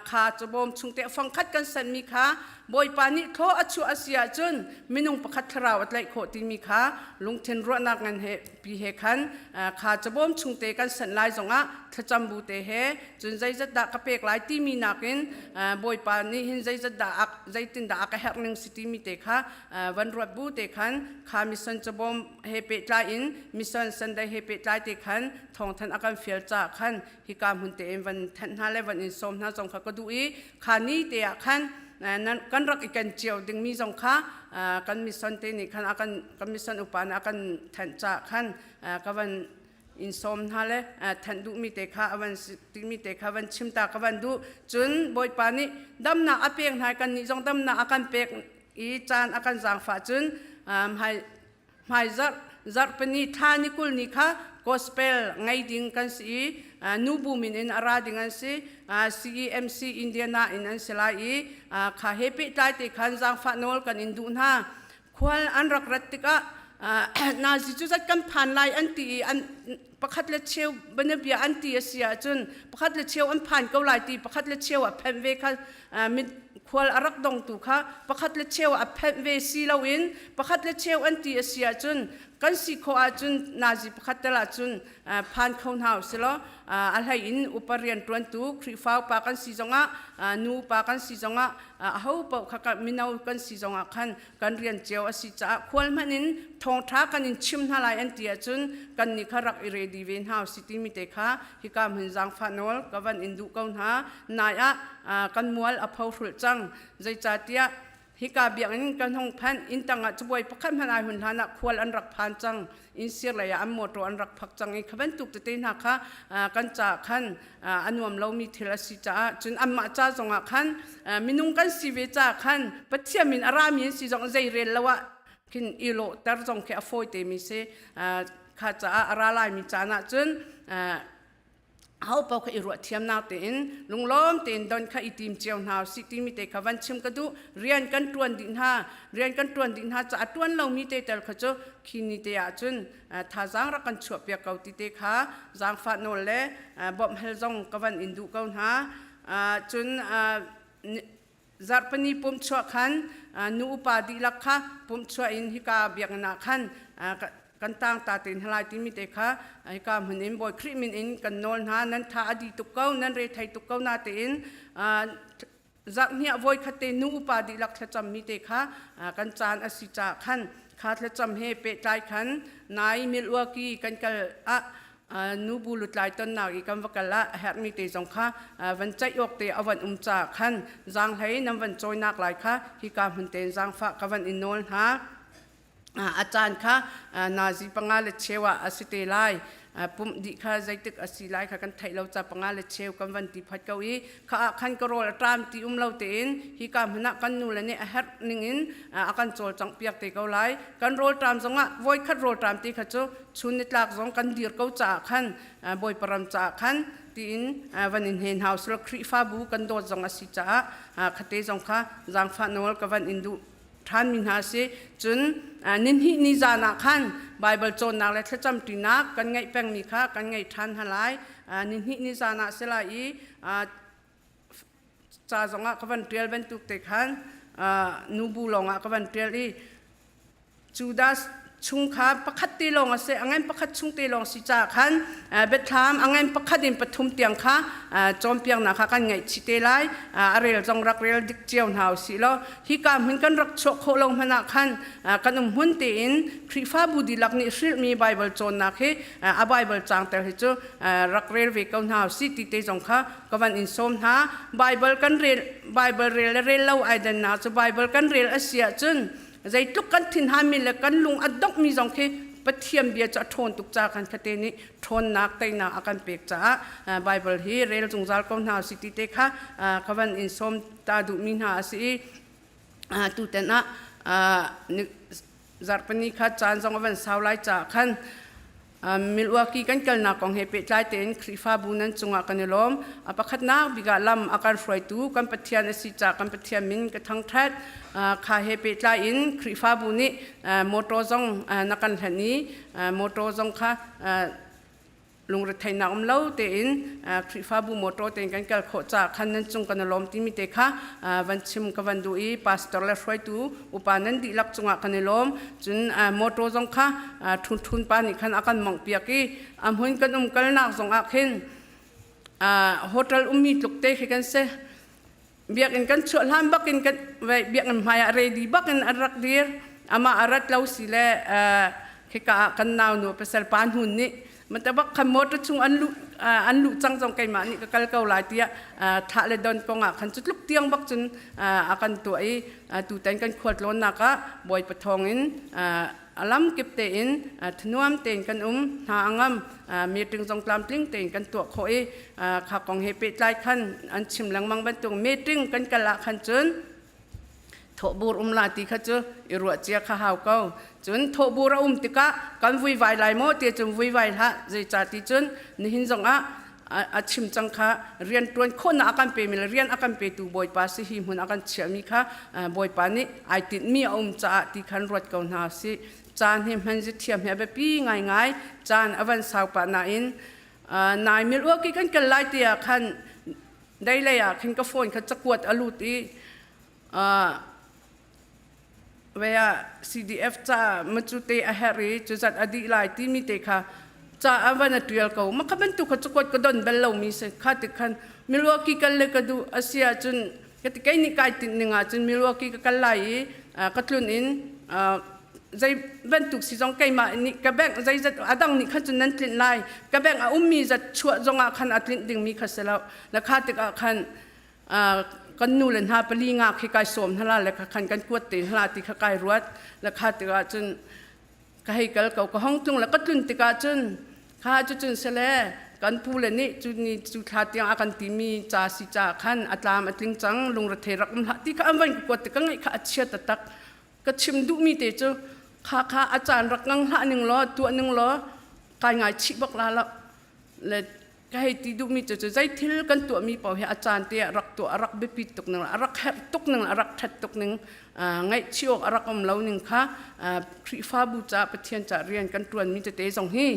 kha cabawm chung te fangkhat kan sanmi kha Bawipa nih thlaw a chuah a si ahcun minung pakhat thlarau a tlaih khawh timi kha lungthin ruahnak ngan he pi he khan kha cabawm chung te kan sanh lai zongah thlacam bu te he cun zeizat dah ka pek lai timi nakin Bawipa nih hin zeizat dah zeitindah a ka herh ning si timi te kha van ruat bu te khan kha mission cabawm he pehtlai in mission Sunday he pehtlai te khan thawngthan a kan fial caah khan hika hmun te in van thanh hna le van in sawm hna zong kha ka duh i kha ni te ah khan kan rak i ken cio dingmi zong kha kan mission te nih khan kan kan mission upa nih a kan thanh caah khan ka van in sawm hna le thanh duhmi te kha a van timi te kha van chim ta ka van duh. Cun Bawipa nih damnak a pek hna, kan nih zong damnak a kan pek i caan a kan zaangfah cun hmai hmaizarh zarhpini thla ni 20 ni kha gospel ngei ding kan si i nubu min in a ra ding an si, CEMC Indiana in an si lai i kha he pehtlai te khan zaangfah nawl kan in duh hna. Khual an rak rat tikah nazi cu zat kan phan lai an ti i an pakhat le cheu banabia an ti a si ahcun pakhat le cheu an phan ko lai ti pakhat le cheu a phenh ve kha khual a rak dongtu kha pakhat le cheu a phenh ve si loin pakhat le cheu an ti a si ahcun kan si khawh ahcun nazi pakhat tel ahcun phan kho hna usih law a hlei in upa rianṭuantu Khrihfa upa kan si zongah nu upa kan si zongah aho paoh kha mino kan si zongah khan kan rian cio a si caah khual hmanh in thawngṭha kan in chim hna lai an ti ahcun kan nih kha rak i ready ve hna usih timi te kha hika hmun zaangfah nawl ka van in duh ko hna. Nai ah kan mual a pho hrulh cang, zeicahtiah hika biakinn kan hung phanh inn tangah cabuai pakhat hmanh ai hun hlan ah khual an rak phan cang, inn sir lei ah an motor an rak phak cang i kha bantuk tete hna kha kan caah khan a nuam lomi thil a si caah cun anmah ca zongah khan minung kan si ve caah khan Pathian min a rami an si zong zei rel lo ah khin i lawhter zong khi a fawi temi si. Kha caah a ra laimi caan ah cun ho paoh kha i ruah thiamnak tein lunglawm tein don kha i tim cio hna usih timi te kha van chim ka duh. Rian kan tuan dih hna, rian kan tuan dih hna caah tuan lomi te tel kha cu khi ni te ah cun thazaang rak kan chuah piak ko ti te kha zaangfah nawl le bawmh hal zong ka van in duh ko hna. Cun zarhpini pumhchuah khan nu upa dihlak kha pumhchuah in hika biakinn ah khan kan tangta te hna lai timi te kha hika hmun in Bawi Khrih min in kan nawl hna. Nan tha a di tuk ko, nan re thei tuk ko na tein zarhhnih voi khat te nu upa dihlak thlacam mi te kha kan caan a si caah khan kha thlacam he pehtlai khan nai Milwaukee kan kal ah nubu lutlai tonnak i kan va kal ah a herhmi te zong kha van ceih awk te a van um caah khan zaanghlei nan van cawinak lai kha hika hmun tein zaangfah ka van in nawl hna. A caan kha nazi 5:15 ah a si te lai. Pumh dih kha zeitik a si lai kha kan theih lo ca panga le cheu kan van ti phot ko i kha ah khan ka rawl a ṭam ti um lo tein hika hmun ah kan nu le nih a herh ning in a kan cawlcangh piak te ko lai. Kan rawl ṭam zongah voikhat rawl ṭam ti kha cu chun nitlak zong kan dir ko caah khan Bawipa ram caah khan tiin van in he hna usila Khrihfabu kan dawt zong a si caah khate zong kha zaangfah nawl ka van in duh ṭhanmi hna a si. Cun nihnih ni zan ah khan Baibal cawnnak le thlacam ṭinak kan ngeih pengmi kha kan ngei ṭhan hna lai. Nihnih ni zan ah si lai i ca zongah ka van ṭial bantuk te khan nubu lawngah ka van ṭial i Judas chung kha pakhat te lawng a si, a ngan pakhat chung te lawng si caah khan biathlam a ngan pakhat in pathum tiang kha cawnpiaknak kha kan ngaih chih te lai. A rel zong rak rel dik cio hna u sih law hika hmun kan rak chuah khawh lo hmanh ah khan kan um hmun tein Khrihfabu dihlak nih hrilhmi Baibal cawnnak hi a Baibal caangter hi cu rak rel ve ko hna u sih ti te zong kha ka van in sawm hna. Baibal kan rel Baibal rel le rel lo ai dannak cu Baibal kan rel a si ahcun Zeitluk kan thinhanmi le kan lung a donghmi zong khi Pathian bia cu a ṭhawn tuk ca kan fate nih ṭhawnnak teinak a kan pek caah Baibal hi rel zungzal ko hna usih ti te kha ka van in sawm ta duhmi hna a si i tutan ah zarhpini kha caan zong a van sau lai caah khan Milwaukee kan kalnak kong he pehtlai tein Khrihfabu nan cungah kan i lawm. A pakhatnak bik ah lam a kan hruaitu kan Pathian a si caah kan Pathian min ka thangṭhat. Kha he pehtlai in Khrihfabu nih motor zong na kan hlanh i motor zong kha lungretheihnak um lo tein Khrihfabu motor tein kan kal khawh caah khan nan cung kan i lawm timi te kha van chim ka van duh i pastor le hruaitu upa nan dihlak cungah kan i lawm. Cun motor zong kha Ṭhun Ṭhun pa nih khan a kan mawngh piak i a hmun kan um kalnak zong ah khin hotel ummi tluk te khi kan si. Biakinn kan chuah hlan bakin kan biakinn hmai ah ready bakin an rak dir. Amah a rat lo si le khika ah kan nau nu pasal pa hnun nih matabak khan motor chung an luh an luh cang zong keimah nih ka kal ko lai tiah thlah le don kong ah khan cu tluk tiang bak cun a kan tuah i tutan kan khualtlawnnak ah Bawipa thawng in a lam kip tein thanuam tein kan um hna a ngam meeting zong tlamtling tein kan tuah khawh i kha kong he pehtlai khan an chim lengmang bantuk meeting kan kal ah khan cun thawhbur um la ti kha cu i ruah cia kha hau ko cun thawhbur a um tikah kan vuivai lai maw ti cun vuivai hlah zeicah ti cun nihin zong ah a chim cang kha rian ṭuan khawhnak a kan pemi le rian a kan petu Bawipa si hi hmun a kan chiahmi kha Bawipa nih ai tinhmi a um caah ti khan ruat ko hna sih. Caan hi hman zi thiam hi a biapi ngaingai. Caan a van sau pah nain nai Milwaukee kan kal lai ti ah khan deilei ah khin ka phone kha cakuat a lut i Vei ah CDF ca macu te a herh i cuzat a dih lai timi te kha ca a van a ṭial ko. Mah kha bantuk kha cakuat ka don bal lomi si. Kha ti khan Milwaukee kal le ka duh a si ahcun ka ti kei nih kai tinh ning ahcun Milwaukee ka kal lai i ka tlun in zei bantuk si zong keimah nih ka bank zeizat a dang nih khan cun nan tlinh lai ka bank a ummi zat chuah zong ah khan a tlinh dingmi kha si lo na kha tikah khan kan nu le hna pali nga khi kai sawm hna la le khan kan kuat te hna ti kha kai ruat le kha tikah cun ka hei kal ko ka hong tlung le ka tlun tikah cun kha cu cun sele kan pu le nih cu ni cu thla tiang a kan timi ca si ca khan a tlam a tling cang lungrethei rak um hlah ti kha an van ka kuat ti ka ngaih kha a chia taktak ka chim duhmi te cu kha kha a caan rak ngang hlah ning law tuah ning law kai ngai chih bak la lo le ka hei ti duhmi cu cu zeithil kan tuahmi paoh hi a caan te ah rak tuah a rak biapit tuk ning a rak herh tuk ning a rak ṭhat tuk ning ngaihchih awk a rak um lo ning kha Khrihfabu caah Pathian caah rian kan ṭuanmi tete zong hi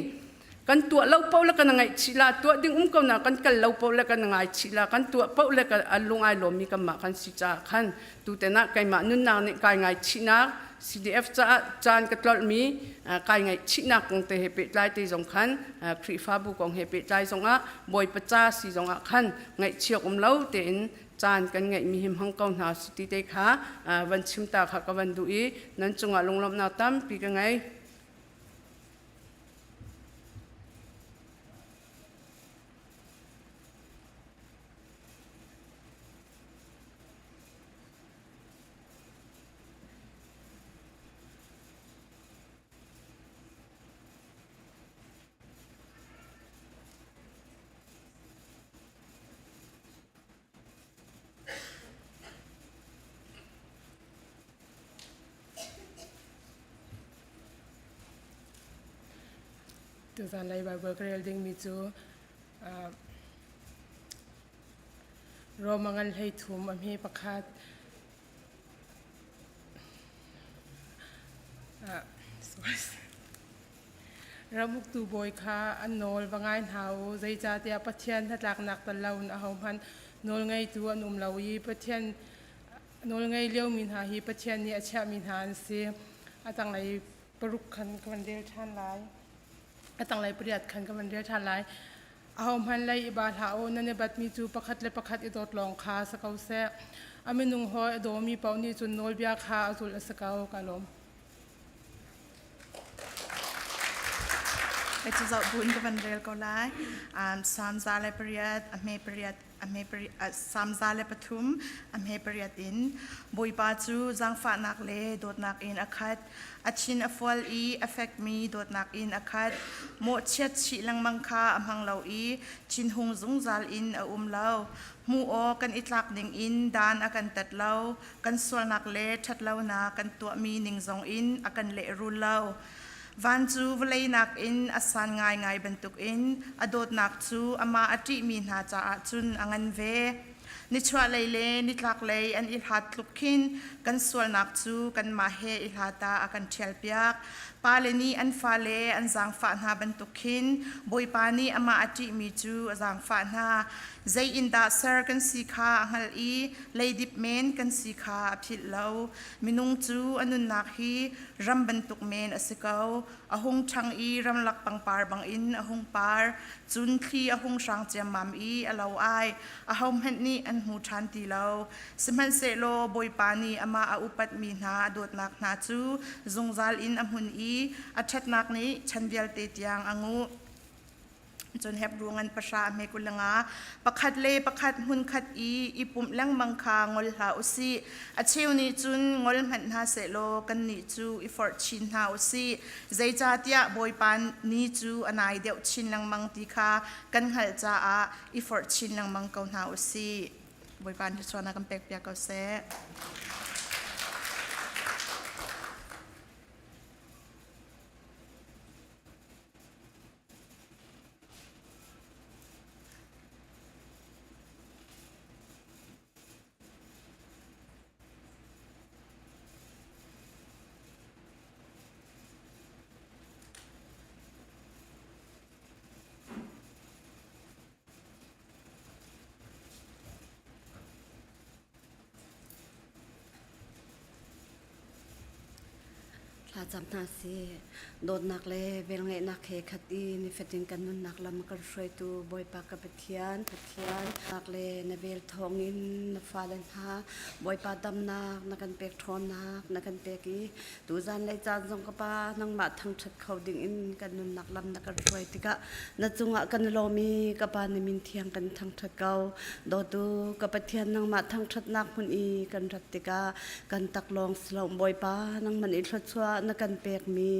kan tuah lo paoh le kan ngaihchih la tuah ding um ko na kan kal lo paoh le kan ngaichih la kan tuah paoh le kan lung ai lawmmi kanmah kan si caah khan tuten ah keimah nunnak nih kai ngaichihnak CDF caah caan ka tlolhmi kai ngaihchihnak kong te he pehtlai te zong khan Khrihfabu kong he pehtlai zongah Bawipa ca si zongah khan ngaihchiak um lo tein caan kan ngeihmi hi hmang ko hna si ti te kha van chim ta kha ka van duh i nan cungah lunglawmhnak tampi ka ngei. Tuzan lei Bible ka rel dingmi cu Roma ngan 13 a hme pakhat Ramuktu bawi kha an nawl va ngai hna u, zeicahtiah Pathian hnatlaknak tel loin ahohmanh nawlngeitu an um lo i Pathian nawlngei liomi hna hi Pathian nih a chiahmi hna an si. A tanglei paruk khan ka van rel ṭhan lai. A tanglei pariat khan ka van rel ṭhan lai. Ahohmanh lei i ba hlah u, nan i batmi cu pakhat le pakhat i dawt lawng kha si ko seh. A minung hawi a dawmi paoh nih cun nawlbia kha a zulh a si ko. Ka lawm. Kei cu zoh buin ka van rel ko lai. Psalm 108, a hme pariat Psalm 103 a hme pariat in Bawipa cu zaangfahnak le dawtnak in a khat. A thin a fual i a fekmi dawtnak in a khat. Mawhchiat chih lengmang kha a hmang lo i thinhung zungzal in a um lo. Hmuh aw kan i tlak ding in dan a kan tat lo. Kan sualnak le ṭhatlonak kan tuahmi ning zong in a kan lehrul lo. Van cu vawlei nakin a san ngaingai bantukin a dawtnak cu amah a ṭihmi hna caah cun a ngan ve. Nichuahlei le nitlaklei an i hlat tluk khin kan sualnak cu kanmah he i hlat ah a kan ṭhialpiak. Pale nih an fale an zaangfah hna bantuk khin Bawipa nih amah a ṭihmi cu a zaangfah hna. Zei in dah ser kan si kha a hngalh i leidip men kan si kha a philh lo. Minung cu a nunnak hi ram bantuk men a si ko. A hung ṭhang i ramlak pangpar bangin a hung par. Cun thli a hung hrang ciammam i a lo ai. Ahohmanh nih an hmu ṭhan ti lo. Sihmanhsehlaw Bawipa nih amah a upatmi hna a dawtnak hna cu zungzal in a hmun i a ṭhatnak nih chan vialte tiang a nguh. Cun Hebru ngan pahra a hme 25 pakhat le pakhat hmunkhat i i pumh lengmang kha ngol hlah u sih. A cheu nih cun ngol hmanh hna sehlaw kannih cu i forh chin hna u sih. Zeicahtiah Bawipa ni cu a nai deuh chin lengmang ti kha kan hngalh caah i forh chin lengmang ko hna u sih. Bawipa nih thluachuahnak kan pekpiak ko seh. Thlacam hna sih. Dawtnak le velngeihnak he khat i nifatin kan nunnak lam a kan hruaitu Bawipa ka Pathian, Pathian nak le na vel thawngin na fale hna Bawipa damnak na kan pek ṭhawnnak na kan pek i tuzan lei caan zong ka Pa nangmah thangṭhat kho dingin kan nunnak lam na kan hruai tikah na cungah kan i lawm i ka Pa na min thiang kan thangṭhat ko. Dawtu ka Pathian nangmah thangṭhatnak hmun i kan rat tikah kan taklawng si lo Bawipa nangman i thluachuah na kan pekmi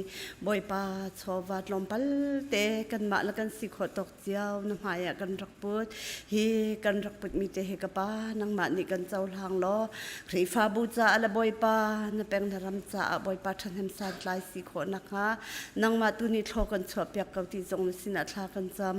Bawipa chawva tlawmpal te kanmah le kan si khawh tawk cio na hmai ah kan rak put hi kan rak putmi te hi ka pa nangmah nih kan cohlang law Khrihfabu caah le Bawipa na peng na ram caah Bawipa ṭhahnem santlai si khawh nakhnga nangmah tu nih thlaw kan chuahpiak ko ti zong na sinah thla kan cam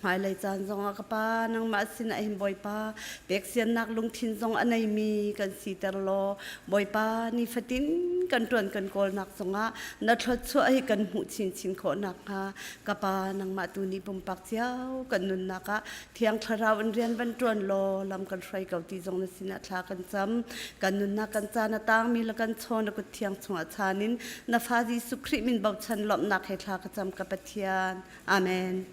Hmailei caan zongah ka Pa, nangmah sinah hin Bawipa, peksiannak lungthin zong a neimi kan siter law, Bawipa, nifatin kan ṭuan kan kawlnak zongah na thluachuah hi kan hmuh chinchin khawh nakhnga, ka Pa, nangmah tu nih pumpak cio kan nunnak ah Thiang Thlarau in rian van ṭuan law lam kan hruai ko ti zong na sinah thla kan cam. Kan nunnak kan caan a tangmi le kan chaw na kut thiang chungah chan in na fa Jesuh Khrih min bochan lawmhnak he thla ka cam ka Pathian. Amen.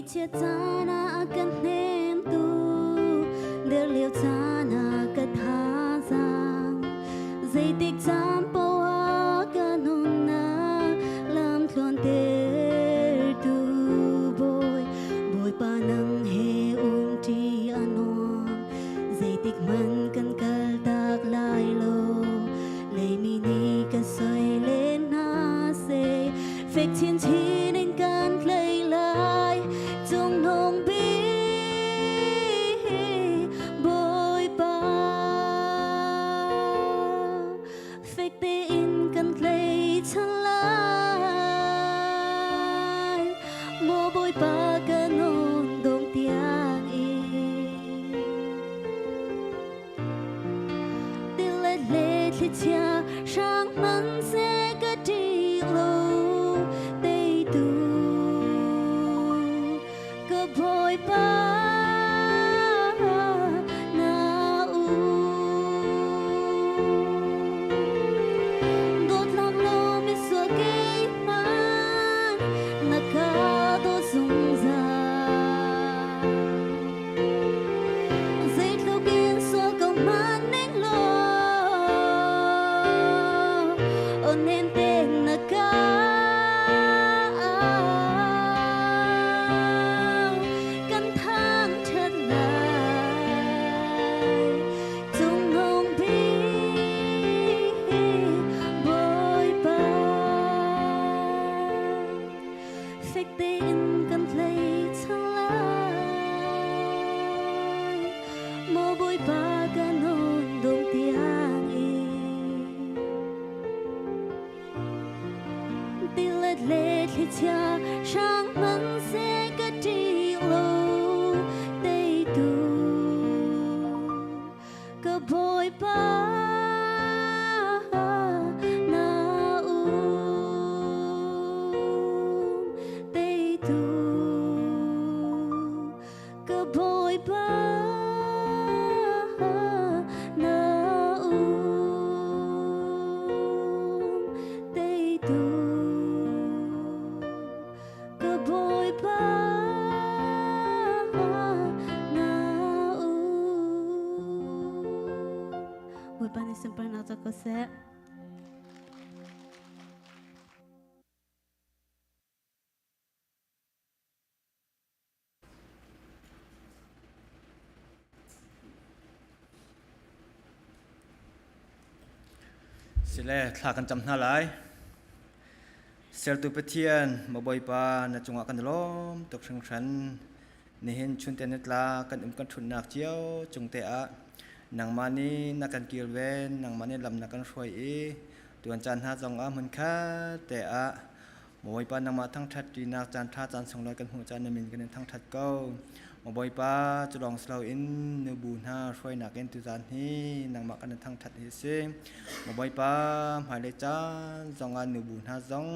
Ngaihchiat caan ah a kan hnemtu, der lio caan ah ka thazaang. Zeitik caan paoh ah ka nunnak lam tluantertu Bawi, Bawipa nang he umṭi a nuam. Zeitik hmanh kan kaltak lai lo. Leimi nih kan soi len hna seh, fek chinchin in kan tlei lai. Cungnung bik Bawipa, fek tein kan tlaichan lai. Maw Bawipa ka nun dong tiang in. Tilet le thlichia hrang hmanhseh ka ṭih lo teitu ka Bawipa na um. Dawtnak lo misual keimah na ka dawt zungzal. Zeitluk in sual ko hmanh ning law aw nem tein na ka kan thangṭhat lai cungnung bik Bawipa fek tein kan tlaichan lai. Maw Bawipa ka nun dong tiang in tilet le thlichia hrang hmanhseh ka ṭih lo teitu ka Bawipa na um teitu ka Bawipa na um teitu ka Bawipa na um. Bawipa nih sunparnak cak ko seh. Sile thla kan cam hna lai. Sertu Pathian, maw Bawipa, na cungah kan i lawm tuk hringhran. Nihin chunte na tla kan um kan ṭhutnak cio cungte ah nangmah nih na kan kilven, nangmah nih lam na kan hruai i tuan caan hna zong ah hmunkhat te ah Bawipa nangmah thangṭhat ṭinak caan ṭha caan sunglawi kan hmuh caan na min kan in thangṭhat ko. Maw Bawipa, cu lawng si loin nubu hna hruainak in tuzaan hi nangmah kan in thangṭhat hi a si. Maw Bawipa, hmailei caan zongah nubu hna zong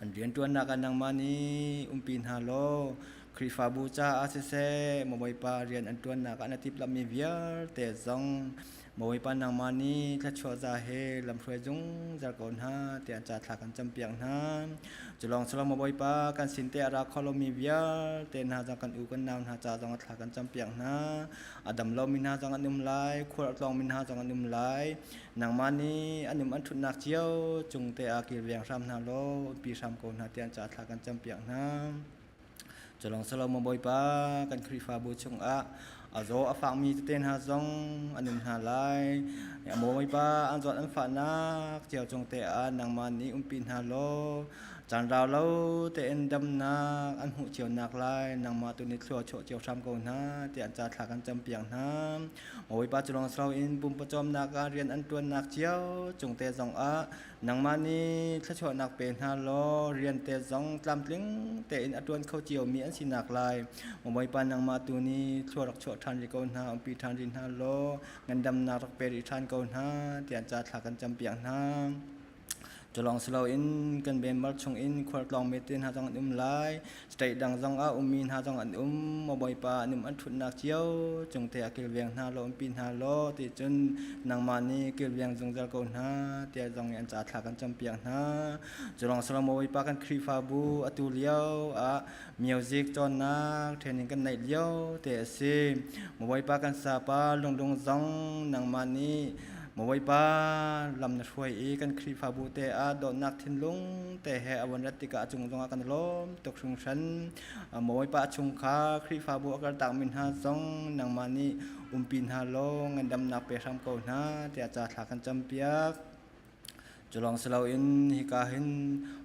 an rianṭuannak ah nangmah nih umpi hna law Khrihfabu caah siseh, Maw Bawipa rian an ṭuannak ah na timhlamhmi vialte zong Bawipa nangmah nih thluachuah za he lamhruai zungzal ko hna tiah ca thla kan campiak hna. Culawng salom Bawipa kan sin te a ra kho lomi vialte hna zong kan u kan nau hna ca zong thla kan campiak hna. A dam lomi hna zong an um lai, khual a tlawngmi hna zong an um lai. Nangmah nih an um an ṭhutnak cio cung te ah kilveng hram hna law pi hram ko hna tiah ca thla kan campiak hna. Culawng Solomon Bawipa kan Khrihfabu chungah a zaw a fakmi tete hna zong an um hna lai. Bawipa an zawt an fahnak cio cung te ah nangmah nih umpi hna law caan rau lo tein damnak an hmuh cio nak lai nangmah tu nih thlua chuah cio hram ko hna tiah an ca thla kan campiak hna. Bawipa culawng in pumpawcawmnak ah rian an ṭuannak cio cung te zong ah Nangmah nih thluachuahnak pe hna law rian te zong tlamtling tein a ṭuan kho ciomi an sinak lai. Bawipa nangmah tu nih thlua rak chuah ṭhan rih ko hna, umpi ṭhan rih hna law ngandamnak rak pe rih ṭhan ko hna tiah ca thla kan campiak hna. Culawng si loin kan Myanmar chungin khualtlawng mete hna zong an um lai. State dang zong ah ummi hna zong an um. Maw Bawipa an um an ṭhutnak cio cungte ah kilveng hna law umpi hna law ti cun nangmah nih kilveng zungzal ko hna tiah zong i an ca thla kan campiak hna. Culawng si lo maw Bawipa kan Khrihfabu atu lio ah music cawnnak training kan neih lio te a si. Maw Bawipa kan sapa lunglung zong nangmah nih Maw Bawipa lam na hruai i kan Khrihfabu te ah dawtnak thinlung te he a von rat tikah a cung zongah kan lawm tuk hringhran. Maw Bawipa a chungkhar Khrihfabu a kaltakmi hna zong nangmah nih umpi hna law ngandamnak pe hram ko hna tiah ca thla kan campiak. Culawng si loin hika hin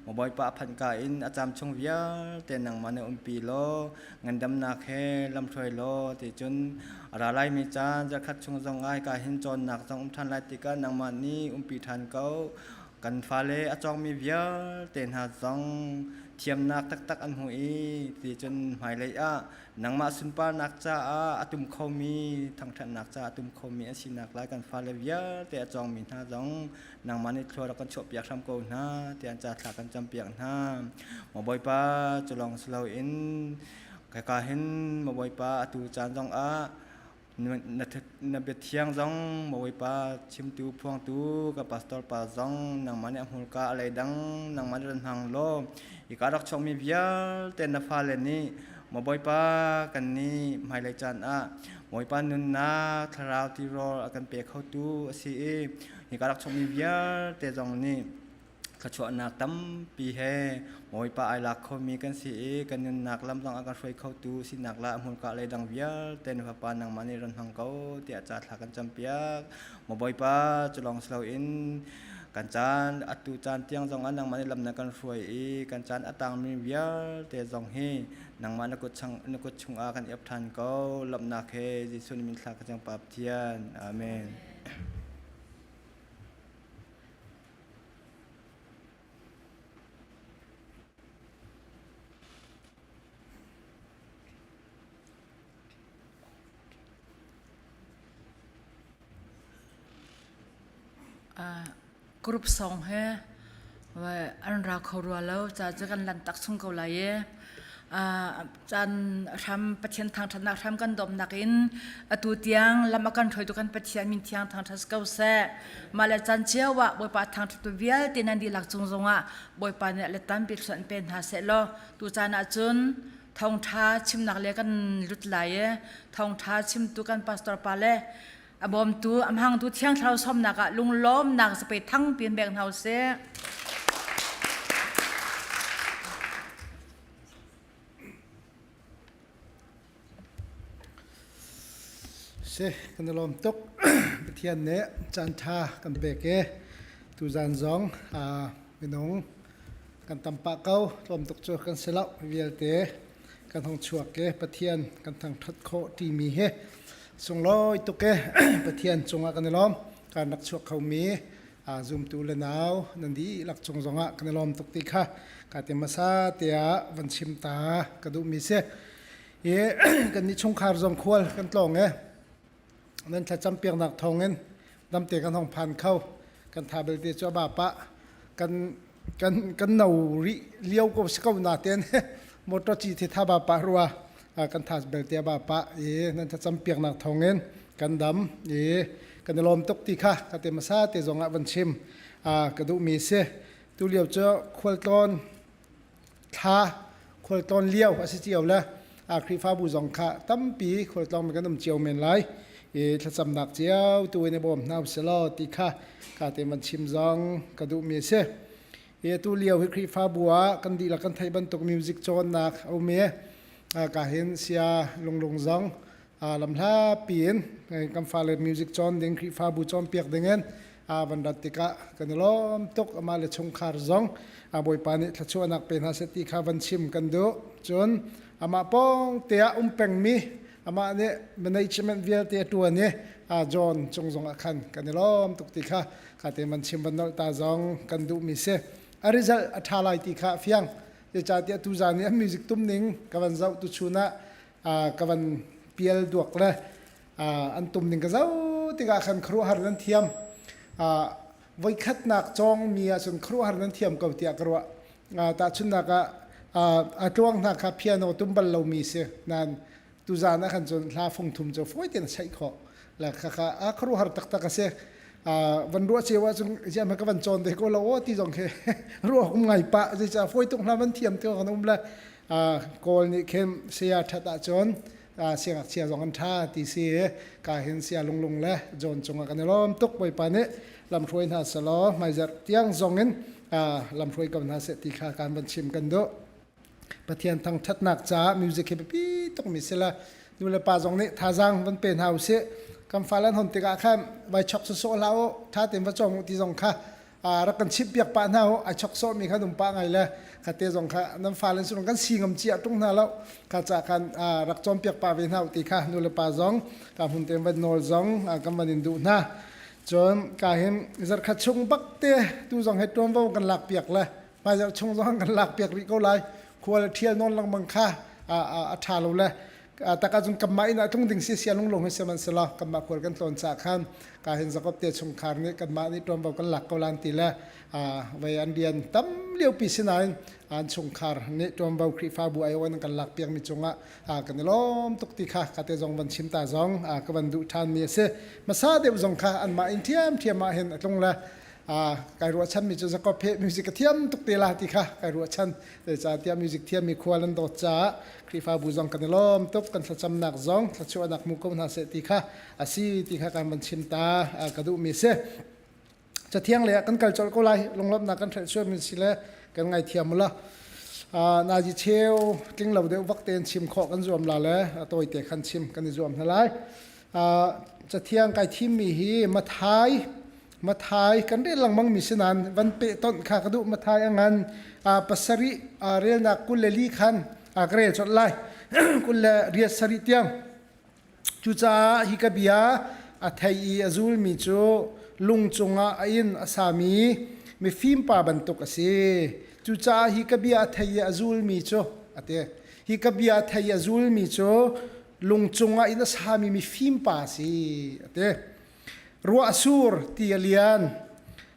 maw Bawipa a phanh ka in a caam chung vialte nangmah nih umpi law ngandamnak he lamhruai law ti cun a ra laimi caan zarkhat chung zong ah hika hin cawnnak zong um ṭhan lai tikah nangmah nih umpi ṭhan ko. Kan fale a cawngmi vialte hna zong thiamnak taktak an hmu i ti cun hmailei ah nangmah sunparnak caah a tum khomi thangṭhatnak caah a tum khomi an sinak lai kan fale vialte a cawngmi hna zong nangmah nih thlua rak kan chuahpiak hram ko hna tiah ca thla kan campiak hna. Maw Bawipa cu lawng si loin kaka hin maw Bawipa atu caan zong ah na biathiang zong maw Bawipa chimtu phuangtu ka pastor pa zong nangmah nih a hmurka a leidang nangmah nih ran hmang law hika rak chuakmi vialte na fale nih maw Bawipa kan nih hmailei caan ah Bawipa nunnak thlarau tirawl a kan pe khotu a si i hika rak chuakmi vialte zong nih thluachuahnak tampi he Bawipa ai lak khomi kan si i kan nunnak lam zong a kan hruai khotu sinak la hmurka le dang vialte na fapa nangmah nih ran hmang ko tiah ca thla kan campiak. Maw Bawipa cu lawng si loin kan caan atu caan tiang zong ah nangmah nih lam na kan hruai i kan caan a tangmi vialte zong hi nangmah na kut chung na kut chungah kan i ap ṭhan ko lawmhnak he Jesuh min thla ka cang Pa Pathian. Amen. Group song he an ra kho rua lo ca cu kan lan tak chung ko lai i caan hram Pathian thangṭhatnak hram kan domnak in atu tiang lam a kan hruaitu kan Pathian min thiang thangṭhat ko seh. Mah le caan cio ah Bawipa thangṭhattu vialte nan dihlak cung zongah Bawipa nih le tampi thluan pe hna seh law tu caan ah cun thawngṭha chimnak le kan lut lai i thawngṭha chimtu kan pastor pa le a bawmtu a hmangtu thiang thlarau sawmnak ah lunglawmnak zape thangpi in bek hna usih. Si kan i lawm tuk. Pathian nih caan ṭha kan pek i tuzaan zong minung kan tam pah ko. Tlawm tuk cu kan si lo vialte kan hung chuak i Pathian kan thangṭhat khawh ṭimi hi sunglawi tuk i Pathian cungah kan i lawm. Kan rak chuak khomi zumtu le nau nan dihlak cung zongah kan i lawm tuk ti kha ka ti hmasa tiah van chim ta ka duhmi si. I kan nih chungkhar zong khual kan tlawng i nan thlacam piaknak thawngin damte kan hong phan kho. Kan tha belte cu a ba pah kan kan kan no rih lio ko si ko na ten motor ci the tha ba pah rua kan tha belte a ba pah i nan thlacam piaknak thawngin kan dam i kan i lawm tuk ti kha ka te hmasa te zong ah van chim ka duhmi si. Tu lio cu khualtlawn thla khualtlawn lio a si cio le Khrihfabu zong kha tampi khualtlawng mi kan um cio men lai i thlacamnak cio tu in i bawm hna usih law ti kha ka te man chim zong ka duhmi a si. I atu lio hi Khrihfabu ah kan dihlak kan theih bantuk music cawnnak a um i ka hin sia lunglung zong lamhla piin kan fale music cawn ding Khrihfabu cawnpiak dingin van rat tikah kan i lawm tuk amah le chungkhar zong Bawipa nih thluachuahnak pe hna seh ti kha van chim kan duh cun amah pawng te ah um pengmi amah nih management vialte a ṭuan i John cung zong ah khan kan i lawm tuk ti kha ka te man chim van nolh ta zong kan duhmi si a result a ṭha lai ti kha a fiang zeicahtiah tuzaan i an music tum ning ka van zoh tuchun ah ka van pial duak le an tum ning ka zoh tikah khan khuaruahhar nan thiam. Voikhatnak cawng mi ahcun khuaruahhar nan thiam ko tiah ka ruah. Tahchunhnak ah a tluang hna kha piano tum bal lomi si nain tuzaan ah khan cun hla fung thum cu fawi tein a chaih khawh. Le khakha a khuaruahhar taktak a si. Van ruah ceu ahcun ziah ka van cawn ve ko lo aw ti zong khi ruah um ngai pah zeicah fawi tuk hla van thiam te kan um le Kawl nih khin saya ṭhat ahcun siangngakchia zong an ṭha ti si ka hin sia lunglung le John cungah kan i lawm tuk Bawipa nih lamhruai hna selaw hmaizarh tiang zong in lamhruai ko hna seh ti kha kan van chim kan duh. Pathian thangṭhatnak caah music hi biapi tukmi si le nu le pa zong nih thazaang van pe hna usih. Kan fale an hon tikah khan vai chok sawsawh hlah u, ṭha tein va cawng u ti zong kha rak kan chimh piak pah hna u ai chok sawh mi kha um pah ngai le khate zong kha nan fale sun kan si ngam chia tung hna lo kha cha khan rak cawm piak pa ve hna u ti kha nu le pa zong ka hun te van nawl zong kan van in duh hna cun ka hin zarkhat chung bak te tu zong he tuan vo kan lak piak le hmai zarh chung zong kan lak piak rih ko lai khual thial nawn lengmang kha a tha lo le taka cun kanmah inn ah tlung ding si sia lunglung hi sihmanhsehlaw kanmah khual kan tlawn caah khan ka hin Jakob te chungkhar nih kanmah nih ṭuanvo kan lak ko lan ti le vei an rian tam liopi sinain an chungkhar nih ṭuanvo Khrihfabu ai an kan lak piakmi cungah kan i lawm tuk ti kha ka te zong van chim ta zong ka van duh ṭhan mi a si hmasa deuh zong kha anmah in ṭhiamṭhiam ah hin a tlung le kai ruahchan mi cu Jakob he music ka thiam tuk te la ti kha kai ruahchan zeicahtiah music thiam mi khual an dawt caah Khrihfabu zong kan i lawm tuk kan thlacamnak zong thluachuahnak hmu ko hna seh ti kha a si ti kha kan van chim ta ka duh mi si cathiang le ah kan kal colh ko lai lunglawmhnak kan hrelh sual mi si le kan ngaithiam ula nazi cheu tling lo deuh vak tein chim khawh kan zuam la le tawi te khan chim kan i zuam hna lai cathiang kai thim mi hi Mathai Mathai kan rel lengmang mi si nain van pehtonh kha ka duh Mathai a ngan pasarih relnak 24 khan ka rel colh lai 27 tiang cucaah hi ka bia a thei i a zulmi cu lung cungah a inn a sami mifim pa bantuk a si cucaah hi ka bia a thei i a zulmi cu a ti hi ka bia a thei i a zulmi cu lung cungah inn a sami mifim pa a si a ti Ruah a sur ti a lian.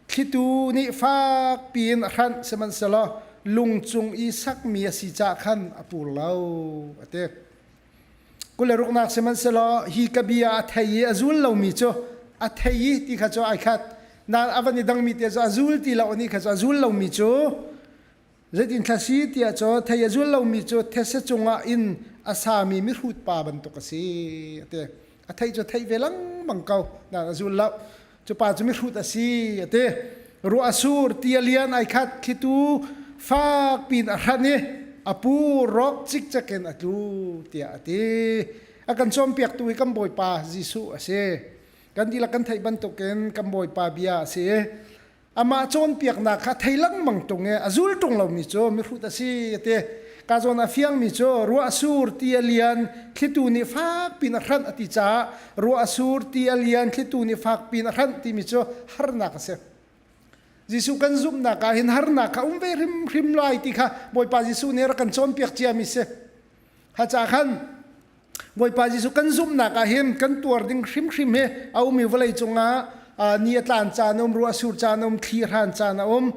Thlitu nih fak piin a hranh sihmanhsehlaw lung cung i sakmi a si caah khan a pur lo a ti. 26nak sihmanhsehlaw hi ka bia a thei i a zul lomi cu a thei i ti kha cu ai khat. Nain a van i dangmi te cu a zul ti lo ani kha cu a zul lomi cu Zeitin thla si tiah cu thei a zul lomi cu thetse cungah inn a sami mihrut pa bantuk a si a ti. A theih cu theih ve lengmang ko nain a zul lo. Cu pa cu mihrut a si a ti. Ruah a sur ti a lian ai khat thlitu fak piin a hran i a pu rawk cikcek in a tlu tiah a ti. A kan cawnpiaktu hi kan Bawipa Jesuh a si. Kan dihlak kan theih bantukin kan Bawipa bia a si. Amah cawnpiaknak kha thei lengmang ṭung i a zul ṭung lomi cu mihrut a si a ti. Ka zawn a fiangmi cu ruah a sur ti a lian thlitu nih fak piin a hranh a ti caah ruah a sur ti a lian thlitu nih fak piin a hranh timi cu harnak a si. Jesuh kan zumhnak ah hin harnak kha um ve hrimhrim lai ti kha Bawipa Jesuh nih a rak kan cawnpiak ciami si. Ha ca khan Bawipa Jesuh kan zumhnak ah hin kan tuar ding hrimhrim hi a um i vawlei cungah ni a tlan caan a um, ruah a sur caan a um, thli a hran caan a um.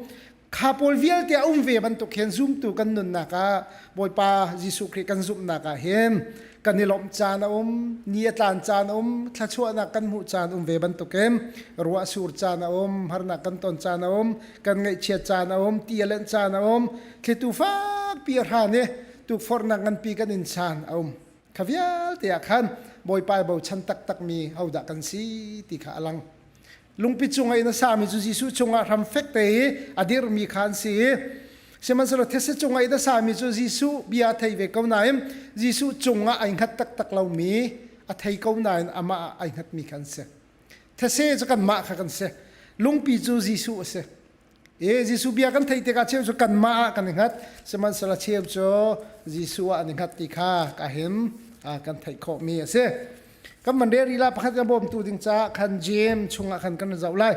Kha pawl vialte a um ve bantuk hin zumtu kan nunnak ah Bawipa Jesuh Khrih kan zumhnak ah hin kan i lawmh caan a um, ni a tlan caan a um, thluachuahnak kan hmuh caan um ve bantukin ruah sur caan a um, harnak kan ton caan a um, kan ngaihchiat caan a um, ti a lenh caan a um, thlitu fakpi a hran i tukforhnak nganpi kan in caan a um kha vialte ah khan Bawipa i bochan taktakmi hodah kan si ti kha a lang lungpi cungah in a sami cu Jesuh cungah hram fek te i a dirmi kha an si i sihmanhsehlaw thetse cungah in a sami cu Jesuh bia a thei ve ko nain Jesuh cungah ai hngat taktak lomi a thei ko nain amah ah ai hngatmi kha an si thetse cu kanmah kha kan si lungpi cu Jesuh a si E Jesuh bia kan theih tikah cheu cu kanmah ah kan i hngat sihmanhsehlaw cheu cu Jesuh ah an i hngat ti kha ka him kan theih khawhmi a si. Kan van rel rih la pakhat kan bawmtu ding caah khan James chungah khan kan zoh lai.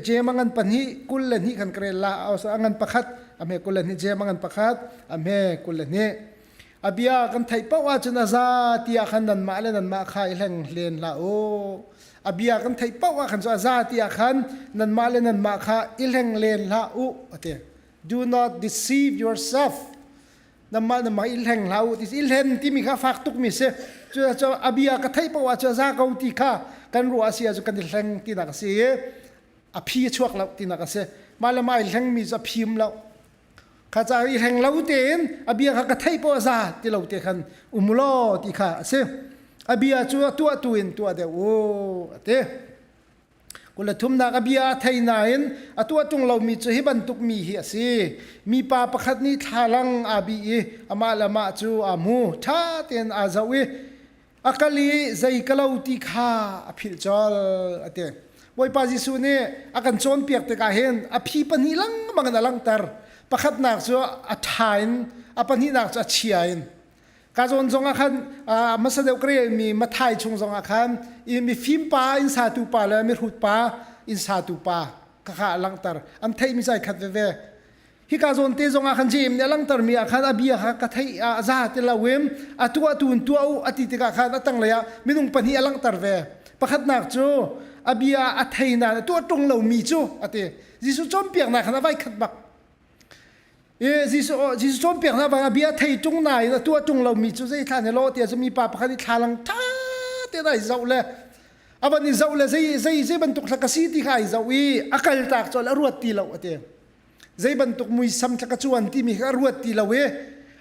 James a ngan pahnih 22 khan ka rel la a ngan pakhat a hme 22 James a ngan pakhat a hme 22. A bia kan theih paoh ahcun a za tiah khan nanmah le nanmah kha i hleng len hlah u. A bia kan theih paoh ah khan cu a za tiah khan nanmah le nanmah kha i hleng len hlah u a ti. Do not deceive yourself. Nanmah nanmah i hleng hlah u ti i hlen timi kha fak tukmi si. Cu a bia ka theih paoh ah cu a za ko ti kha kan ruah a si ahcun kan i hleng tinak a si i a phi a chuak lo tinak a si. Mah le mah i hlengmi cu a phim lo. Kha ca i hleng lo tein a bia kha ka theih poah za ti lo te khan um law ti kha a si. A bia cu a tuah tu in tuah deuh u a ti. Kul le thumnak a bia a thei nain a tuah ṭung lomi cu hi bantuk mi hi a si. Mipa pakhat nih thlalang aa bih i amah le amah cu aa hmu. Ṭha tein aa zoh i a kal i zei ka lo ti kha a philh colh a ti. Bawipa Jesuh nih a kan cawnpiak tikah hin a phi pahnih lengmang in a langhter. Pakhatnak cu a ṭha in, a pahnihnak cu a chia in. Ka zawn zong ah khan hmasa deuh ka relmi Mathai chung zong ah khan i mifim pa inn satu pa le mihrut pa inn satu pa kha kha a langhter. An theihmi cu ai khat veve. Hika zawn te zong ah khan Jeim nih a langhtermi ah khan a bia kha ka theih ah a za ti lo in a tuahtu in tuah u a ti tikah khan a tanglei ah minung pahnih a langhter ve. Pakhatnak cu a bia a thei nain a tuah ṭung lomi cu a ti. Jesuh cawnpiaknak khan a vai khat bak. I Jesuh Jesuh cawnpiaknak bang a bia thei ṭung nain a tuah ṭung lomi cu zei thla ne law tiah cu mipa pakhat i thlalang ṭha tein ai zoh le a van i zoh le zei zei zei bantuk thla ka si ti kha ai zoh i a kal tak col a ruat ti lo a ti. Zei bantuk muisam thla ka cuan timi kha a ruat ti lo i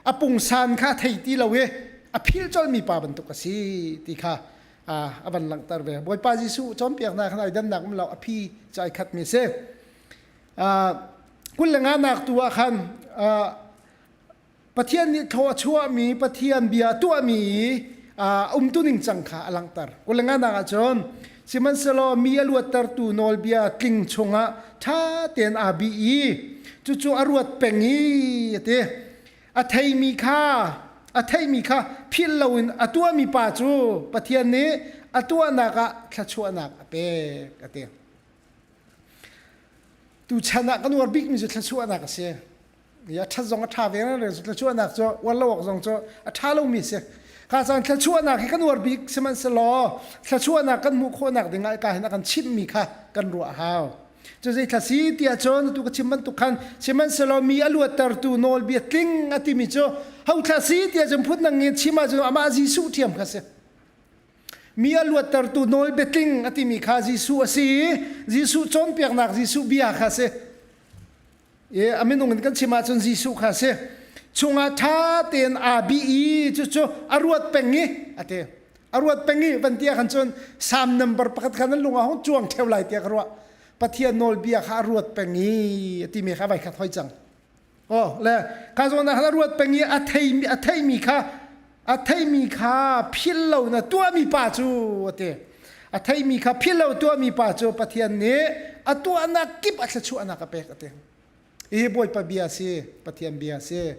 a pungsan kha a thei ti lo i a phil colmi pa bantuk a si ti kha a van langhter ve. Bawipa Jesuh cawnpiaknak khan ai dannak um lo a phi cu ai khatmi a si. Kul le nganak tu ah khan Pathian nih thaw a chuahmi Pathian bia tuahmi umtu ningcang kha a langhter. Kulenganak ah cun sihmanhsehlaw mi a luattertu nawlbia tling chungah ṭha tein aa bih i cucu a ruat peng i a ti. A theimi kha a theimi kha philh loin a tuahmi pa cu Pathian nih a tuahnak ah thluachuahnak a pek a ti. Tuchan ah kan uar bikmi cu thluachuahnak a si. A ṭhat zong a ṭha ve reng thluachuahnak cu uar lo awk zong cu a ṭha lomi a si. Kha caan thluachuahnak hi kan uar bik sihmanhsehlaw thluachuahnak kan hmuh khawhnak ding ah ka hin a kan chimhmi kha kan ruah a hau. Cu zei thla si tiah cun atu ka chim bantuk khan sihmanhsehlaw mi a luattertu nawlbia tling a timi cu ho thla si tiah cun phun dang in chim ahcun amah Jesuh ṭhiam kha si. Mi a luattertu nawlbia tling a timi kha Jesuh a si i Jesuh cawnpiaknak Jesuh bia kha a si. I a minung in kan chim ahcun Jesuh kha a si. Chungah ṭha tein aa bih i cucu a ruat peng i a ti. A ruat peng i van ti ah khan cun Salm number pakhat kha nan lung ah hung cuang ṭheo lai tiah ka ruah. Pathian nawlbia kha a ruat peng i a timi kha vai khat hoi cang. Oh le ka zawn ah khan a ruat peng i a theimi a theimi kha a theimi kha philh lo na tuahmi pa cu a ti. A theimi kha philh lo tuahmi pa cu Pathian nih a tuahnak kip a thluachuahnak a pek a ti. Hi Bawipa bia si, Pathian bia si.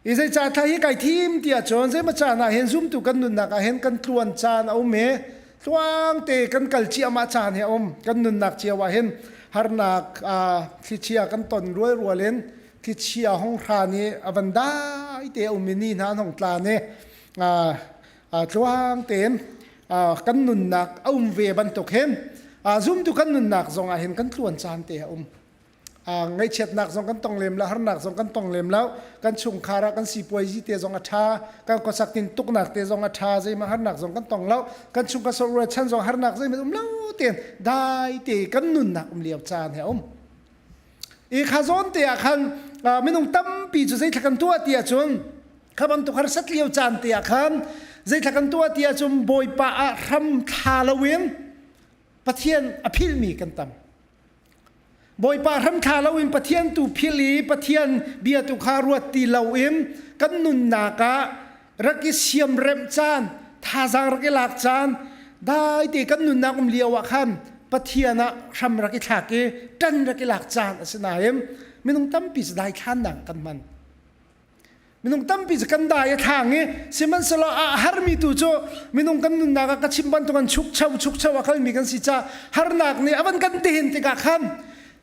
I zeicah thla hi kai thim ti ahcun zeimaw caan ah hin zumtu kan nunnak ah hin kan tluan caan a um i tluang te kan kal ciahmah caan hi a um. Kan nunnak cio ah hin harnak thlichia kan ton rual rual in thlichia hong hran i a van dai te a um i ni hna an hong tlan i tluang tein kan nunnak a um ve bantuk hin zumtu kan nunnak zong ah hin kan tluan caan te a um. Ngaihchiatnak zong kan tong lem lo, harnak zong kan tong lem lo. Kan chungkhar ah kan sipuaizi te zong a ṭha, kan khuasak tin tuknak te zong a ṭha, zeihmanh harnak zong kan tong lo. Kan chungkhar rual chan zong harnak zeihmanh um lo tein dai te kan nunnak um lio caan he a um. I kha zawn te ah khan minung tampi cu zeithla kan tuah ti ahcun kha bantuk harsat lio caan te ah khan zeithla kan tuah ti ahcun Bawipa ah hram thla loin Pathian a philhmi kan tam. Bawipa hramthla loin Pathian tu philh i Pathian bia tu kha ruat ti loin kan nunnak ah rak i siamremh caan, thazaang rak i lak caan, dai te kan nunnak um lio ah khan Pathian ah hram rak i thlak i ṭan rak i lak caan a si nain minung tampi cu daithlannak kan hman. Minung tampi cu kan dai a thlang i sihmanhsehlaw a harmi tu cu minung kan nunnak ah ka chim bantuk an chukcho chukcho a kalmi kan si ca harnak nih a van kan tihin tikah khan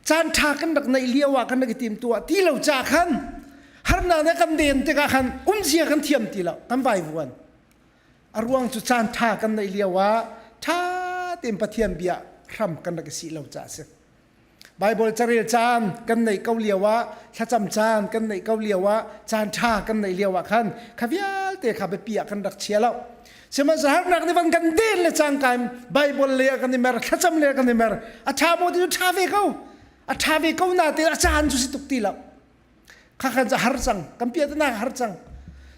caan ṭha kan rak neih lio ah kan rak i tim tuah ti lo ca khan. Harnak nih kan den tikah khan umzia kan thiam ti lo, kan vaivuan. A ruang cu caan ṭha kan neih lio ah ṭha tein Pathian bia hram kan rak i sih lo caah a si. Baibal carel caan kan neih ko lio ah, thlacam caan kan neih ko lio ah, caan ṭha kan neih lio ah khan kha vialte kha biapi ah kan rak chia lo. Sihmanhsehlaw harnak nih van kan den le cangka in Baibal lei ah kan i mer, thlacam lei ah kan i mer. A ṭha maw ti cu ṭha ve ko. A ṭha ve ko natein a caan cu si tuk ti lo. Kha khan cu har cang kan piahnak har cang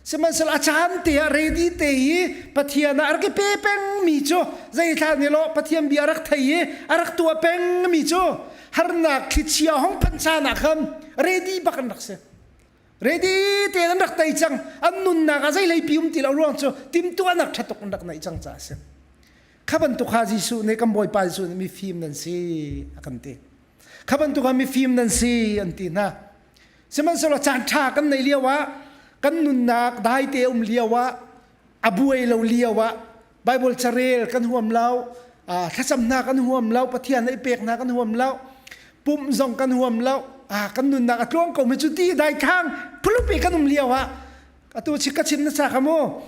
sihmanhsehlaw a caan te ah ready te i Pathian ah a rak i pe peng mi cu zeithla nih law Pathian bia a rak thei i a rak tuah peng mi cu harnak thlichia hong phanh caan ah khan ready bak an rak si ready te an rak tei cang an nunnak ah zeilei pi um ti lo ruang cu timtuahnak ṭha tuk an rak neih cang caah a si kha bantuk ha Jesuh nih kan Bawipa Jesuh nih mifim nan si a kan ti Kha bantuk ah mifim nan si an ti hna. Sihmanhsehlaw caan ṭha kan neih lio ah kan nunnak daite um lio ah a buai lo lio ah Bible carel kan huam lo, thlacam hna kan huam lo, Pathian i pek hna kan huam lo, pumh zong kan huam lo, kan nunnak a tluang ko mi cu ti daithlang phulupi kan um lio ah atu chik ka chim na sa kha mu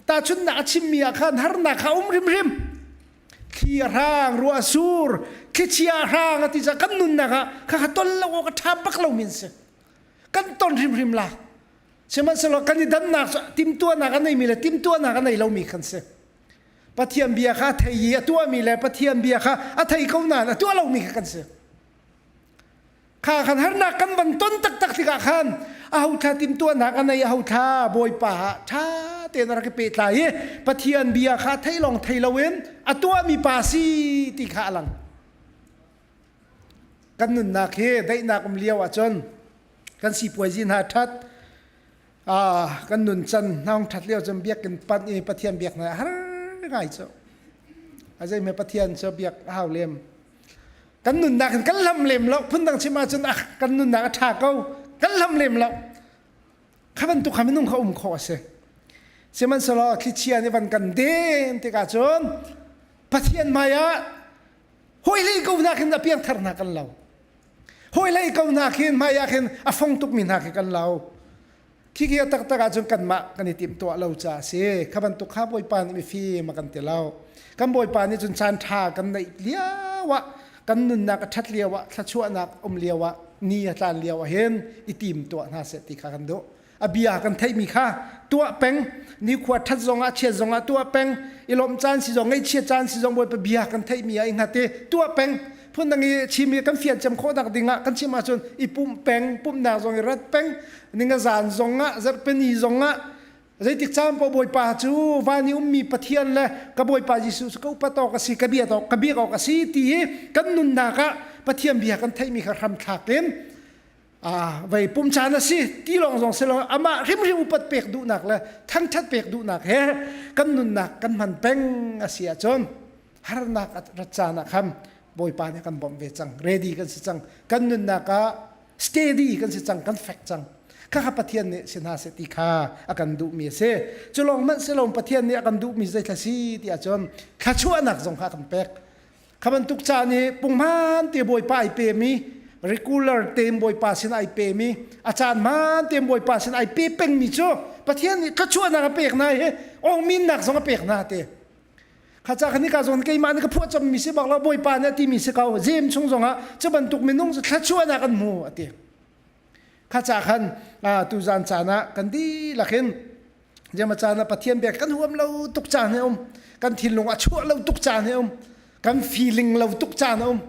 tahchunnak a chimmi ah khan harnak kha um hrimhrim thli a hrang ruah a sur thlichia a hrang a ti caah kan nunnak ah kha kha ton lo awk a ṭha bak lo min si kan ton hrimhrim la sihmanhsehlaw kan i dannak cu timtuahnak a neimi le timtuahnak a nei lomi kan si Pathian bia kha a thei i a tuahmi le Pathian bia kha a thei ko nain a tuah lomi kha kan si Kha khan harnak kan van ton taktak tikah khan aho thla timtuahnak a nei aho thla Bawipa ah ṭha tein a rak i pehtlai i Pathian bia kha thei lawng thei loin a tuahmi pa si ti kha a lang. Kan nunnak hi daihnak um lio ahcun kan sipuaizi hna ṭhat kan nun can hnaung ṭhat lio cun biakinn panh i Pathian biak hna har ngai cu. A zeihme Pathian cu biak a hau lem. Kan nunnak in kan hlam lem lo phundang chim ahcun ah kan nunnak a ṭha ko kan hlam lem lo kha bantuk kha minung kha um khawh a si sihmanhsehlaw thlichia nih van kan den tikah cun Pathian hmai ah hawihlei ko hna khin a piangthar hna kan lo hawihlei ko hna khin hmai ah khin a fong tukmi hna khi kan lo Khikhi a taktak ahcun kanmah kan i timhtuah lo caah a si. Kha bantuk kha Bawipa nih mifim a kan ti lo. Kan Bawipa nih cun caan ṭha kan neih lio ah, kan nunnak a ṭhat lio ah, thluachuahnak um lio ah, ni a tlan lio ah hin i timtuah hna seh ti kha kan duh. A bia kan theihmi kha tuah peng, nikhua ṭhat zongah chiat zongah tuah peng, i lawmh caan si zong ngaihchiat caan si zong Bawipa bia kan theihmi ah i hngat i tuah peng. Phundang i chim i kan fian cem khawh nak ding ah kan chim ahcun i pumh peng, pumhnak zong i rat peng, ninga zan zong ah zarhpini zong ah zeitik caan paoh Bawipa cu van i ummi Pathian le ka Bawipa Jesuh cu ka upat awk a si ka biak awk ka biak awk a si ti hi kan nunnak ah Pathian bia kan theihmi kha hramthlak in vei pum caan a si ti lawng zong si lo amah hrimhrim upat pek duhnak le thangthat pek duhnak he kan nunnak kan hman peng a si ahcun harnak rat caan ah khan Bawipa nih kan bawmh ve cang ready kan si cang kan nunnak ah steady kan si cang kan fek cang khakha Pathian nih si hna seh ti kha a kan duhmi a si cu lawng hmanh si lo Pathian nih a kan duhmi zeithla si ti ahcun thluachuahnak zong kha a kan pek kha bantuk ca nih punghman te Bawipa ai pemi regular tein Bawipa sin ai pemi a caan hmaan tein Bawipa sin ai pe pengmi cu Pathian nih thluachuahnak a pek hna hi ongminnak zong a pek hna te Kha ca khan nika zong keimah nih ka phuah chommi si bak lo Bawipa nih a timi si ko Jeim chung zongah cu bantuk minung cu thluachuahnak an hmu a ti. Kha ca khan tuzan caan ah kan dihlak in jema caan ah Pathian bia kan huam lo tuk caan hi um kan thinlung a chuah lo tuk caan hi um kan feeling lo tuk caan a um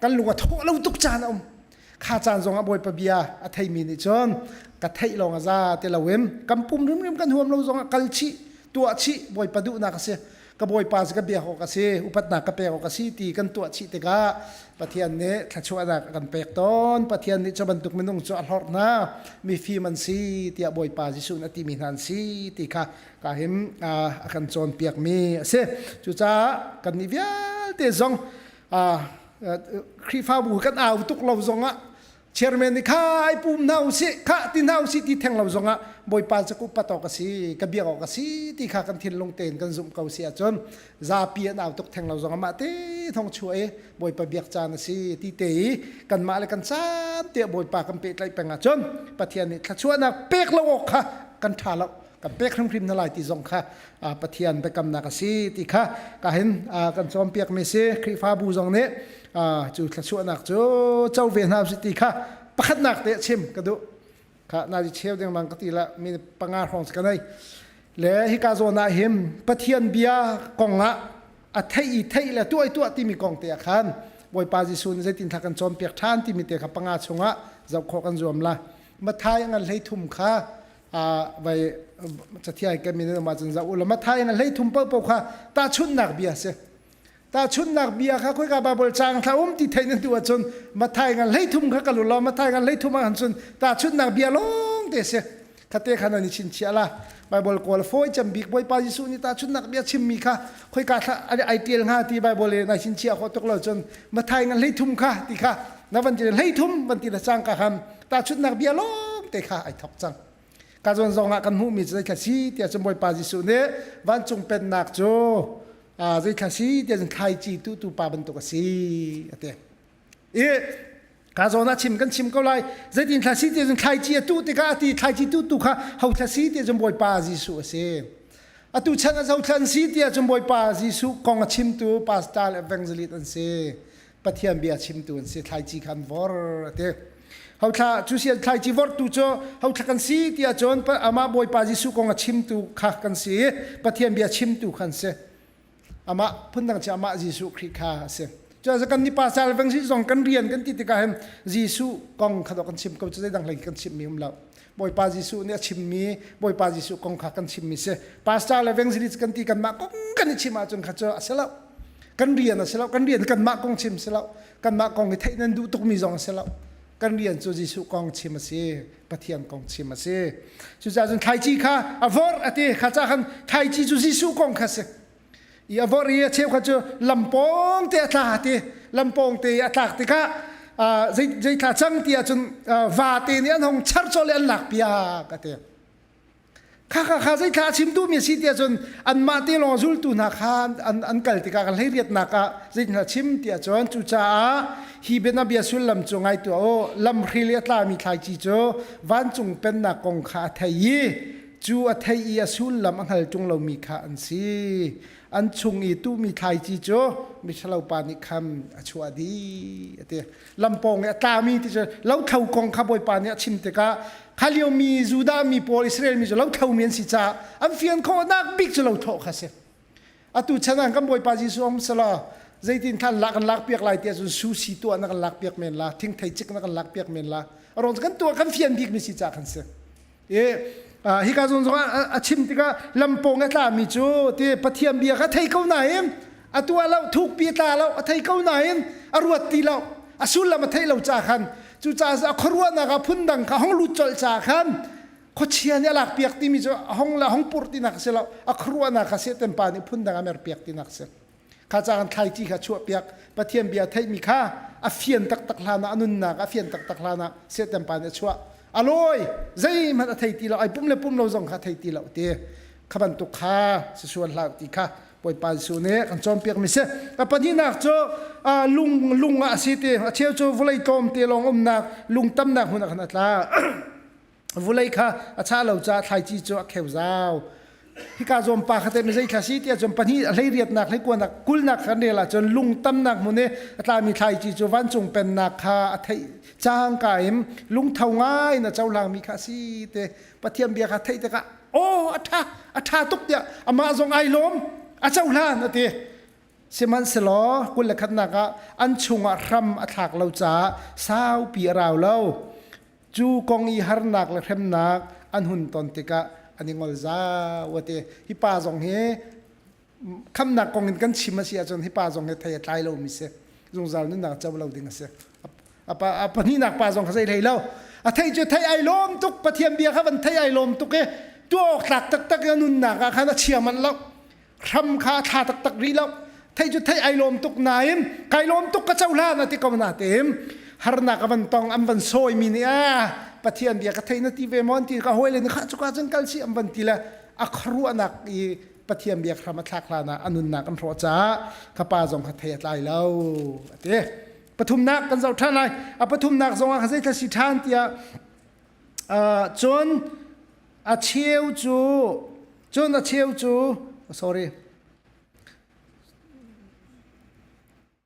kan lung a thawh lo tuk caan a um kha caan zong ah Bawipa bia a theimi nih cun ka theih lawng a za ti loin kan pum rimrim kan huam lo zong ah kal chih tuah chih Bawipa duhnak a si ka Bawipa cu ka biak awk a si upatnak ka pek awk a si ti kan tuah chih tikah Pathian nih thluachuahnak a kan pek tawn Pathian nih cu bantuk minung cu a hlorh hna mifim an si tiah Bawipa Jesuh nih a timi hna an si ti kha ka hin a kan cawnpiakmi a si cucaah kannih vialte zong Khrihfabu kan au tuk lo zongah chairman nih kha ai pum hna usih kha ti hna usih ti theng lo zongah Bawipa cu ka upat awk a si ka biak awk a si ti kha kan thinlung tein kan zumh ko si ahcun zapi an au tuk theng lo zongah mah te. thong chuah i Bawipa biak caan a si ti te i kanmah le kan caan te Bawipa kan pehtlaih peng ahcun Pathian nih thluachuahnak pek lo awk kha kan ṭha lo kan pek hrimhrim na lai ti zong kha Pathian biakamnak a si ti kha ka hin kan cawnpiak mi si Khrihfabu zong nih cu thluachuahnak cu co ve hna si ti kha pakhatnak te chim ka duh kha na cheu ding mang ka ti la mi panga hrawng ka nei le hika zawn ah him Pathian bia kong ah a thei i thei le tuah i tuah timi kong te ah khan Bawipa Jesuh nih zeitin thla kan cawnpiak ṭhan timi te kha panga chungah zoh khawh kan zuam la Mathai ngan hlei thum kha vai cathiai kan min ma cun zoh u la Mathai ngan hlei thum paohpaoh kha tahchunhnak bia si Tahchunhnak bia kha khoika Baibal caang thla um ti theih nan duh ahcun Matthai ngan 13 kha ka lu law Matthai ngan 13 ah cun tahchunhnak bia lawng te si. Khate kha nan i chinchiah la. Baibal kawl fawi cem bik Bawipa Jesuh nih tahchunhnak bia chimmi kha khoika thla ai tial hnga ti Baibal i nai chinchiah khawh tuk lo cun Matthai ngan 13 kha ti kha na van ti 13 van ti le cang ka ham tahchunhnak bia lawng te kha ai thok cang. Ka zawn zong ah kan hmuhmi cu zeithla si tiah cun Bawipa Jesuh nih vancung pennak cu zeithla si tiah cun thlaici tuhtu pa bantuk a si a ti. I ka zawn ah chim kan chim ko lai zeitin thla si tiah cun thlaici a tuh tikah a ti thlaici tuhtu kha ho thla si tiah cun Bawipa Jesuh a si. Atu chan a zothla an si tiah cun Bawipa Jesuh kong a chimtu pastor le evangelist an si. Pathian bia chimtu an si thlaici kha an vor a ti. Hothla cu si thlaici vortu cu hothla kan si tiah cun amah Bawipa Jesuh kong a chimtu kha kan si i Pathian bia chimtu kha an si. Amah phundang cu amah Jesuh Khrih kha a si. Cucaah kan nih pasal veng si zong kan rian kan ti tikah hin Jesuh kong kha kan chim ko cu zeidang hlei kan chimmi um lo. Bawipa Jesuh nih a chimmi Bawipa Jesuh kong kha kan chimmi si. Pastor le evangelist kan ti kanmah kong kan i chim ahcun kha cu a si lo. Kan rian a si lo. Kan rian kanmah kong chim si lo. Kanmah kong i theih nan duh tukmi zong a si lo. Kan rian cu Jesuh kong chim a si. Pathian kong chim a si. Cucaah cun thlaici kha a vorh a ti. Kha ca khan thlaici cu Jesuh kong kha si. I a vorh i a cheu kha cu lampawng te a tla ti. Lampawng te a tlak tikah zei zei thla cang ti ahcun vate nih an hong char cawlh i an lak piak a ti. Kha kha kha zei thla a chim duhmi a si ti ahcun anmah te lawng zultu hna kha an, an kal tikah kan hleiriatnak ah zei thla chim ti ahcun cucaah hi bianabia sullam cu ngai tuah u lamhril i a tlami thlaici cu vancung pennak kong kha a thei i cu a thei i a sullam a hngal ṭung lomi kha an si an chung i tuhmi thlaici cu miṭhalo pa nih khan a chuah dih a ti lampawng i a tlami ti cu lothlo kong kha Bawipa nih a chim tikah kha lio mi Judah mi pawl Israel mi cu lothlo mi an si caah an fian khawhnak bik cu lothawh kha si atu chan ah kan Bawipa Jesuh um selaw zeitin khan lak kan lak piak lai tiah cun sushi tuah na kan lak piak men la thingthei cik na kan lak piak men la arong kan tuah kan fian bik mi si ca kan si I hika zawn zong ah a chim tikah lampawng a tlami cu ti Pathian bia kha thei ko nain a tuah lo thukpi a tla lo a thei ko nain a ruat ti lo a sullam a theih lo ca khan cucaah a khuaruahnak ah phundang kha hong lut colh ca khan khuachia nih a lak piak timi cu a hong le hong purh tinak a si lo a khuaruahnak kha Satan pa nih phundang a mer piak tinak a si Kha caan thlaici kha chuahpiak Pathian bia theihmi kha a fian taktak hlan ah a nunnak a fian taktak hlan ah Satan pa nih a chuah. A lawi zeihmanh a thei ti lo ai pum le pum lo zong kha thei ti lo ti kha bantuk kha si sual hlah ti kha Bawipa Jesuh nih kan cawnpiak mi si. A pahnihnak cu lung lung ah a si ti a cheu cu vawlei tlawm te lawng umnak lung tamnak hmun ah khan a tla. Vulei kha a chah lo caah thlaici cu a kheu zau. Hika zawm pa kha teh mi zei thla si tiah cun pahnih a hleiriatnak hleikuanak kulnak kan rel ahcun lung tamnak hmun i a tlami thlaici cu vancung pennak kha a theih cangka in lungtho ngai in a cohlangmi kha a si te Pathian bia kha theih tikah aw a ṭha a ṭha tuk tiah amah zong ai lawm a cohlan a ti Sihmanhsehlaw 21 nak ah an chungah hram a thlak lo caah saupi a rau lo. Cu kong i harnak le hremnak an hun ton tikah an i ngol zau a ti. Hi pa zong hi khamnak kong in kan chim a si ahcun hi pa zong hi thei a tlai lomi si. Zungzal nunnak co lo ding a si. A pa a pahnihnak pa zong kha zei hlei lo. A thei cu thei ai lawm tuk Pathian bia kha van thei ai lawm tuk i tuah awk tlak taktak in a nunnak ah khan a chia manh lo. Hram kha a thla taktak rih lo. Thei cu thei ai lawm tuk nain kai lawm tuk ka cohlan a ti ko na teim harnak a van tong an van sawi mi nih ah Pathian bia ka thei na ti ve maw an ti ka hawi le nih kha cuka cun kal si an van ti le a khuaruahnak i. Pathian biak hram a thlak hlan ah a nunnak an hrawh caah ka pa zong kha thei a tlai lo a ti. Pathumnak kan zoh ṭhan lai. A pathumnak zong ah zei thla si ṭhan tiah cun a cheu cu cun a cheu cu sorry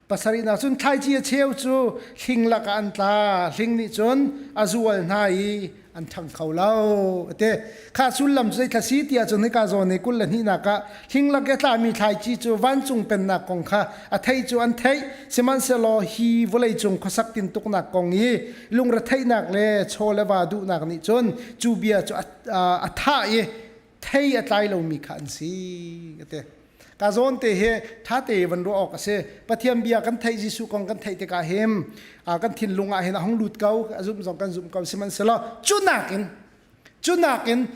Pasarihnak cun thlaici a cheu cu hling lakah an tla. Hling nih cun a zual hna i an ṭhang kho lo. A ti. Kha sullam cu zeithla si tiah cun hika zawn i 22nak ah hling lak i a tlami thlaici cu vancung pennak kong kha a thei cu an theih. Sihmanhsehlaw hi vawleicung khuasak tintuknak kong i lungretheihnak le chaw le va duhnak nih cun cu bia cu a thah i thei a tlai lomi kha an si. A ti. Ka zawn te hi ṭha te van ruah awk a si. Pathian bia kan theih Jesuh kong kan theih tikah hin kan thinlung ah hin a hung lut ko, a zumh zong kan zumh ko sihmanhsehlaw cu nakin cu nakin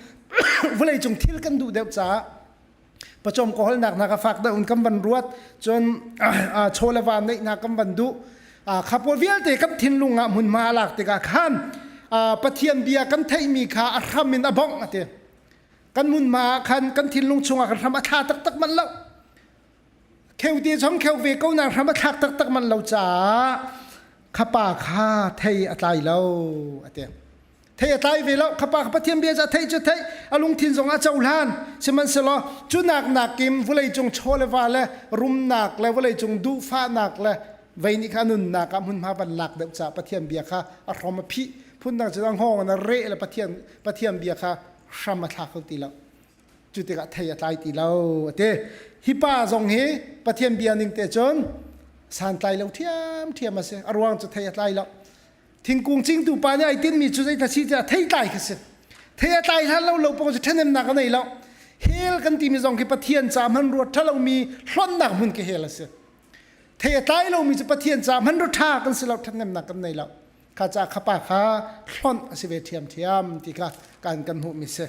vawleicung thil kan duh deuh caah pawcawm kawlnak hna ka fak deuh in kan van ruat cun chaw le va neih hna kan van duh kha pawl vialte kan thinlung ah hmunhma a lak tikah khan Pathian bia kan theihmi kha a hram in a bongh a ti. Kan hmunhma ah khan kan thinlung chungah kan hram a thla taktak manh lo. Kheu te zong kheu ve ko na hram a thlak taktak manh lo caah khapa kha thei a tlai lo a ti. Thei a tlai ve lo khapa kha Pathian bia ca thei cu thei a lungthin zong a cohlan sihmanhsehlaw cu nak nakim vawlei cung chaw le va le rumnak le vawlei cung duhfahnak le vei nih kha nunnak ah hmunhma van lak deuh caah Pathian bia kha a hrom a phih phundang cu a hngawng in a reh le Pathian Pathian bia kha hram a thla kho ti lo. Cu tikah thei a tlai ti lo a ti. Hi pa zong hi Pathian bia ning te cun santlai lo ṭhiamṭhiam a si. A ruang cu thei a tlai lo. Thingkung cingtu pa nih ai tinhmi cu zei si tiah thei tlai kha si. Thei a tlai hlan lo lo pawng cu ṭhahnemnak a nei lo. Hell kan timi zong khi Pathian ca hmanrua ṭhalomi hlonhnak hmun khi hell a si. Thei a tlai lomi cu Pathian ca hmanrua ṭha kan si lo, ṭhathnemnak kan nei lo. Kha ca kha pa kha hlonh a si ve ṭhiamṭhiam ti kha kan kan hmuhmi si.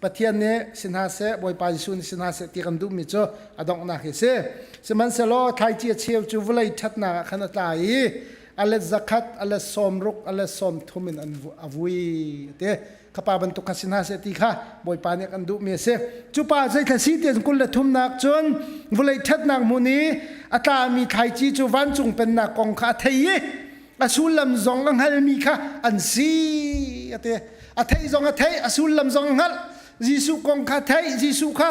Pathian nih si hna seh, Bawipa Jesuh nih si hna seh ti kan duhmi cu a donghnak hi si. Sihmanhsehlaw thlaici a cheu cu vawlei ṭhatnak ah khan a tla i a let zakhat, a let 60, a let 30 in an a vui a ti. Kha pa bantuk kha si hna seh ti kha Bawipa nih kan duhmi a si. Cu pa zeithla si ti 23nak cun vawlei ṭhatnak hmun i a tlami thlaici cu vancung pennak kong kha a thei i a sullam zong a hngalmi kha an si a ti a theih zong a theih a sullam zong a hngalh Jesuh kong kha theih Jesuh kha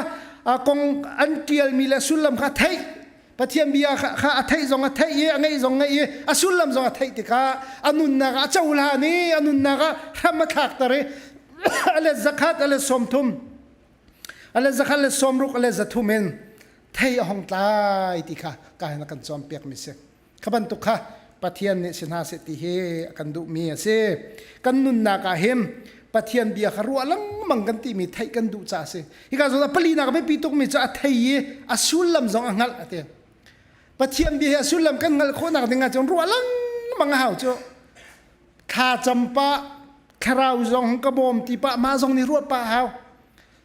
kong an ṭialmi le sullam kha theih Pathian bia kha a theih zong a theih i a ngeih zong ngeih i a sullam zong a theih tikah a nunnak ah a cohlan i a nunnak ah hram a thlakter i a let zakhat a let 30 a let zakhat le 60 a let 300 in thei a hong tlai ti kha ka hin a kan cawnpiakmi si. Kha bantuk kha Pathian nih si hna seh ti hi a kan duhmi a si. Kan nunnak ah hin Pathian bia kha ruah lengmang kan timi theih kan duh caah a si. Hika zawn ah palinak a biapi tukmi cu a thei i a sullam zong a hngalh a ti. Pathian bia hi a sullam kan hngalh khawhnak ding ahcun ruah lengmang a hau cu. Thla cam pah, thlarau zong ka bawm ti pah, mah zong nih ruah pah a hau.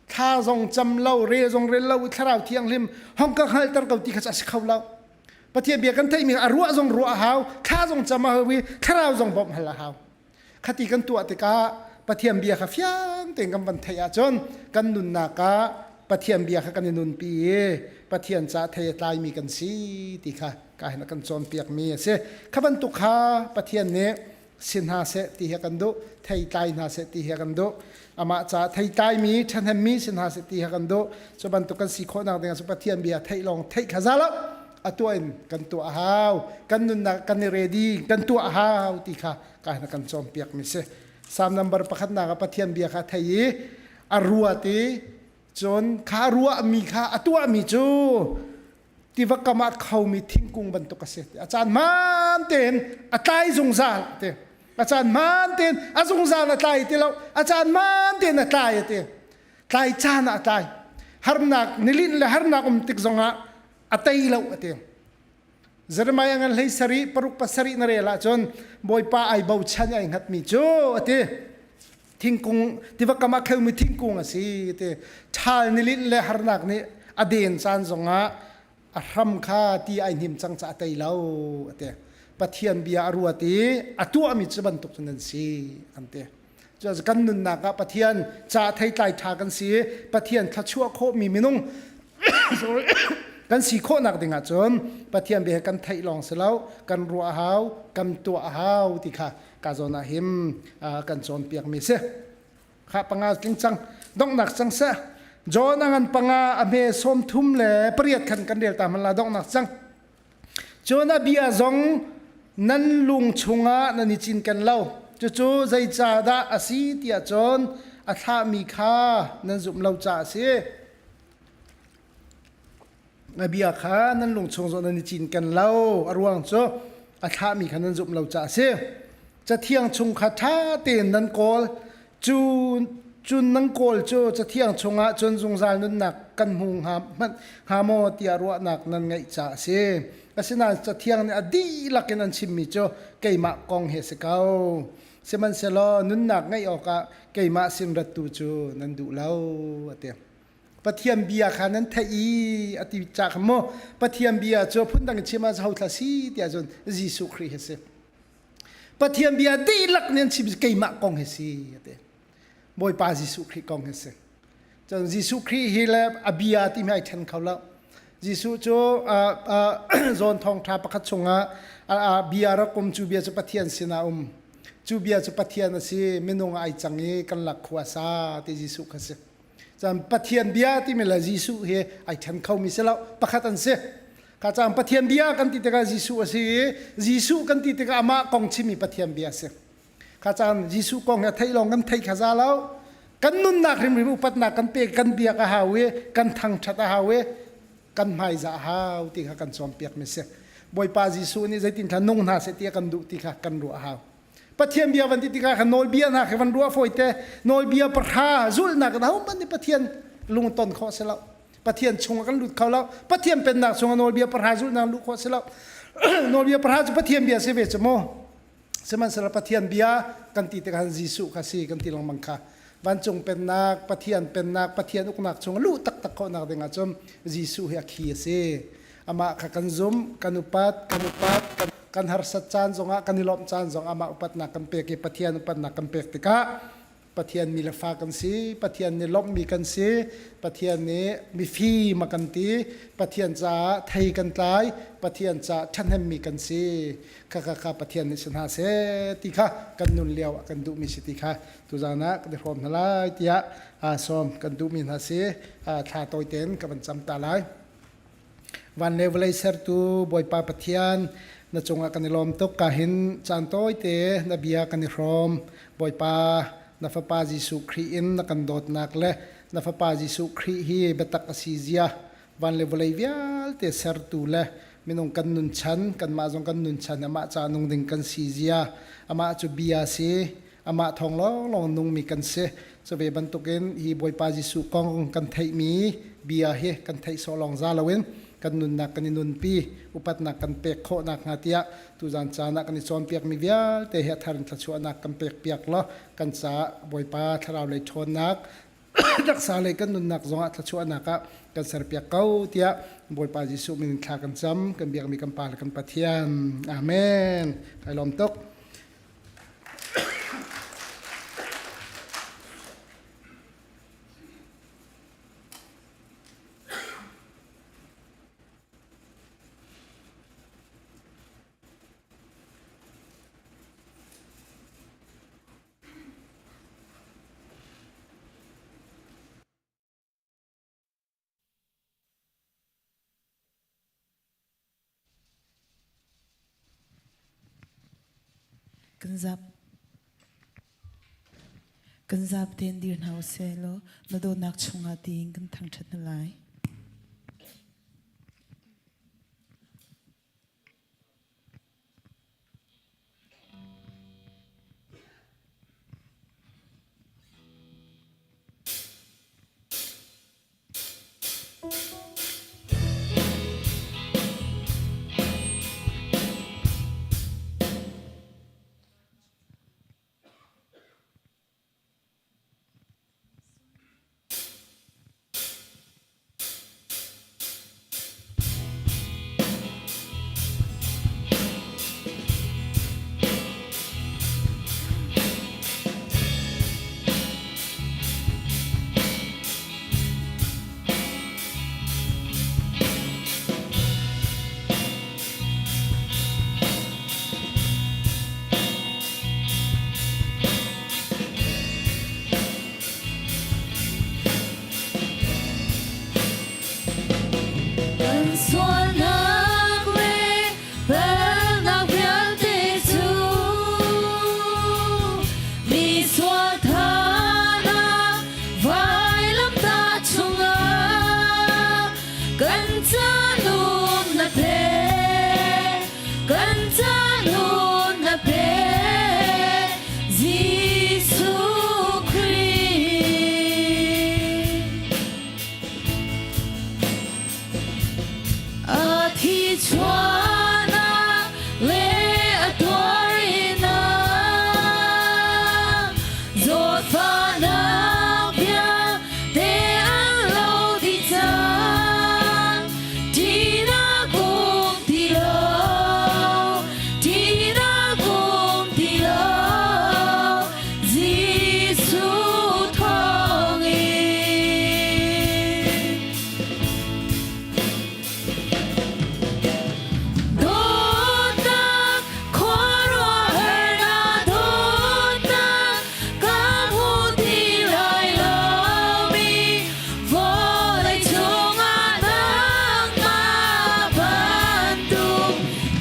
Thla zong cam lo, rel zong rel lo i thlarau thianghlim hong ka hngalhter ko ti kha cu a si kho lo. Pathian bia kan theihmi a ruah zong ruah a hau, thla zong cam a hau i thlarau zong bawmh hal a hau. Khati kan tuah tikah Pathian bia kha fiang tein kan van theih ahcun kan nunnak ah Pathian bia kha kan i nunpi i Pathian caah thei a tlaimi kan si ti kha ka hin a kan cawnpiakmi a si. Kha bantuk kha Pathian nih si hna seh ti hi kan duh thei tlai hna seh ti hi kan duh amah caah thei tlaimi ṭhahnemmi si hna seh ti hi kan duh cu bantuk kan si khawhnak ding ah Pathian bia theih lawng theih kha za lo a tuah in kan tuah a hau kan nunnak kan i ready kan tuah a hau ti kha ka hin kan cawnpiak mi si Psalm number pakhatnak ah Pathian bia kha thei i a ruat i cun kha ruahmi kha a tuahmi cu tiva kam ah khomi thingkung bantuk a si. A caan hmaan tein a tlai zungzal ti. A caan hmaan tein a zungzal a tlai ti lo. A caan hmaan tein a tlai a ti. Tlai caan ah a tlai. Harnak nilinh le harnak um tik zongah a tei lo a ti. Jeremiah ngan hlei sarih paruk pasarih na rel ahcun Bawipa ai bochan ai hngatmi cu a ti. Thingkung tiva kam ah kheumi thingkung a si ti. Ṭhal nilinh le harnak nih a den caan zongah a hram kha ti ai hnim cang caah a tei lo a ti. Pathian bia a ruat i a tuahmi cu bantuk cun an si an ti. Cucaah kan nunnak ah Pathian ca theitlai ṭha kan si i Pathian thluachuah khawhmi minung. Sorry. Kan si khawhnak ding ahcun Pathian bia kan theih lawng si lo, kan ruah hau, kan tuah hau ti kha ka zawn ah him kan cawnpiak mi si. Kha panga tling cang donghnak cang seh. John a ngan panga a hme sawm thum le pariat khan kan rel ta hman la donghnak cang. Cun a bia zong nan lung chungah nan i cinken lo. Cucu zeicahdah a si tiah cun a thlahmi kha nan zumh lo caah a si. A bia kha nan lung chung zong nan i cinken lo. A ruang cu a thlahmi kha nan zumh lo caah a si. Cathiang chung kha ṭha tein nan kawl. Cu cun nan kawl cu Cathiang chungah cun zungzal nunnak kan hmu hnga hmanh hnga maw tiah ruahnak nan ngeih caah a si. Asinain Cathiang nih a dihlak in an chimmi cu keimah kong hi a si ko. Sihmanhsehlaw nunnak ngeih awkah keimah sin rattu cu nan duh lo, a ti. Pathian bia kha nan theih i a ti ca kha mu Pathian bia cu phundang in chim ah ho thla si tiah cun Jesuh Khrih hi a si. Pathian bia dihlak nih an chim keimah kong hi si a ti. Bawipa Jesuh Khrih kong hi si. Cun Jesuh Khrih hi le a bia timi ai then kho lo. Jesuh cu zawn thawngṭha pakhat chungah bia rak um cu bia cu Pathian sinah um. Cu bia cu Pathian a si minung ai cang i kan lak khua sa ti Jesuh kha si. Cun Pathian bia timi le Jesuh hi ai then khomi si lo pakhat an si. Ka cang Pathian bia kan ti tikah Jesuh a si i Jesuh kan ti tikah amah kong chimi Pathian bia a si. Kha caan Jesuh kong hi a theih lawng kan theih kha za lo. Kan nunnak hrimhrim upatnak kan pek kan biak a hau i kan thangṭhat a hau i kan hmaizah a hau ti kha kan cawnpiak mi si. Bawipa Jesuh nih zeitin thla nung hna seh ti a kan duh ti kha kan ruah a hau. Pathian bia van ti tikah khan nawlbia hna kha van ruah fawi te nawlbia pahra zulhnak in ahohmanh nih Pathian lungton khawh si lo. Pathian chungah kan lut kho lo. Pathian pennak chungah nawlbia pahra zulhnak luh khawh si lo. Nawlbia pahra cu Pathian bia si ve cu mu. Sihmanhsehlaw Pathian bia kan ti tikah Jesuh kha si kan ti lengmang kha. Vancung pennak, Pathian pennak, Pathian uknak chungah luh taktak khawhnak ding ahcun Jesuh hi a khi a si. Amah kha kan zum, kan upat, kan upat, kan, kan harsat caan zongah, kan i lawmh caan zongah amah upatnak kan pek i Pathian upatnak kan pek tikah Pathian mi le fa kan si, Pathian nih lawmhmi kan si, Pathian nih mifim a kan ti, Pathian caah thei kan tlai, Pathian caah ṭhahnemmi kan si. Kha kha kha Pathian nih si hna seh ti kha kan nun lio ah kan duhmi si ti kha tuzaan ah kan i hrawm hna lai tiah sawm kan duhmi hna si. Thla tawi tein ka van cam ta lai. Van le vawlei sertu Bawipa Pathian, na cungah kan i lawm tuk. Ka hin caan tawite na bia kan i hrawm. Bawipa, na Fapa Jesuh Khrih in na kan dawtnak le na Fapa Jesuh Khrih hi biatak a si zia, van le vawlei vialte sertu le minung kan nun chan, kanmah zong kan nun chan, amah ca nung ding kan si zia, amah cu bia si, amah thawng lawnglawng nungmi kan si. Cu ve bantukin hi Bawipa Jesuh kong kan theihmi bia hi kan theih sawh lawng za loin kan nunnak kan i nunpi, upatnak kan pek khawh nakhnga tiah tuzan caan ah kan i cawnpiakmi vialte hi a thar in thluachuahnak kan pekpiak law kan caah Bawipa thlarau lei ṭhawnnak taksa lei kan nunnak zongah thluachuahnak ah kan serpiak ko tiah Bawipa Jesuh min in thla kan cam kan biakmi kan Pa le kan Pathian. Amen. Kai lawm tuk. Kan zap kan zap tein dir hna usih law na dawtnak chungah tiin kan thangṭhat hna lai. thi chuahnak le a tuarinak zawtfahnak vialte an lo dih cang. Ṭihnak um ti lo, ṭihnak um ti lo, Jesuh thawngin. Dawtnak khuaruahhar na dawtnak ka hmu ti lai lomi vawlei cungah nangmah bantuk